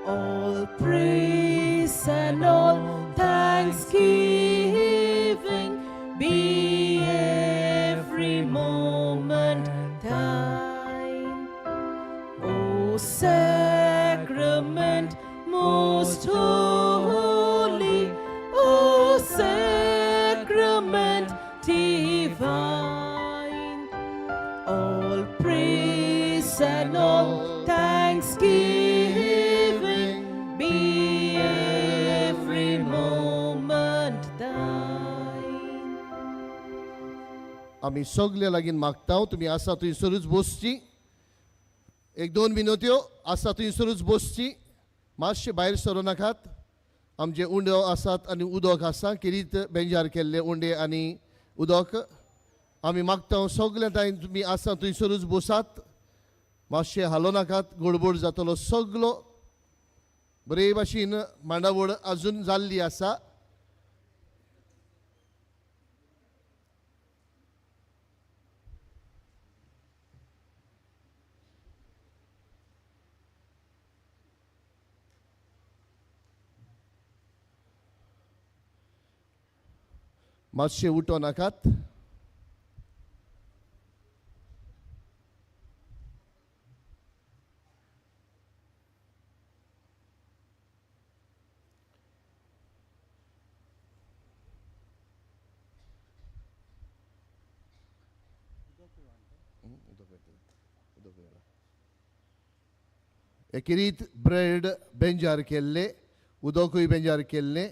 all praise and all thanksgiving be every moment thine. O sacrament most holy, O sacrament divine, all praise and all thanksgiving be every moment thine. आमी सगल्या लागीं मागता, तुमी आसा थंयसरूच बसची. एक दोन मिनत्यो आसा थंयसरूच बसची, मातशें भायर सरूं नाकात. आमचे उंडो आसात आनी उदक आसा, किरीत बेंजार केल्ले उंडे आनी उदक. आमी मागता सगल्या टायम तुमी आसा थंयसरूच बसात, मातशें हालो नाकात, गडबड जातलो सगलो. बरे भाशेन मांडावळ अजून जाल्ली आसा. मातशें उठो नाकात. एकेरीत ब्रेड बेंजार केल्ले, उदकूय बेंजार केल्ले.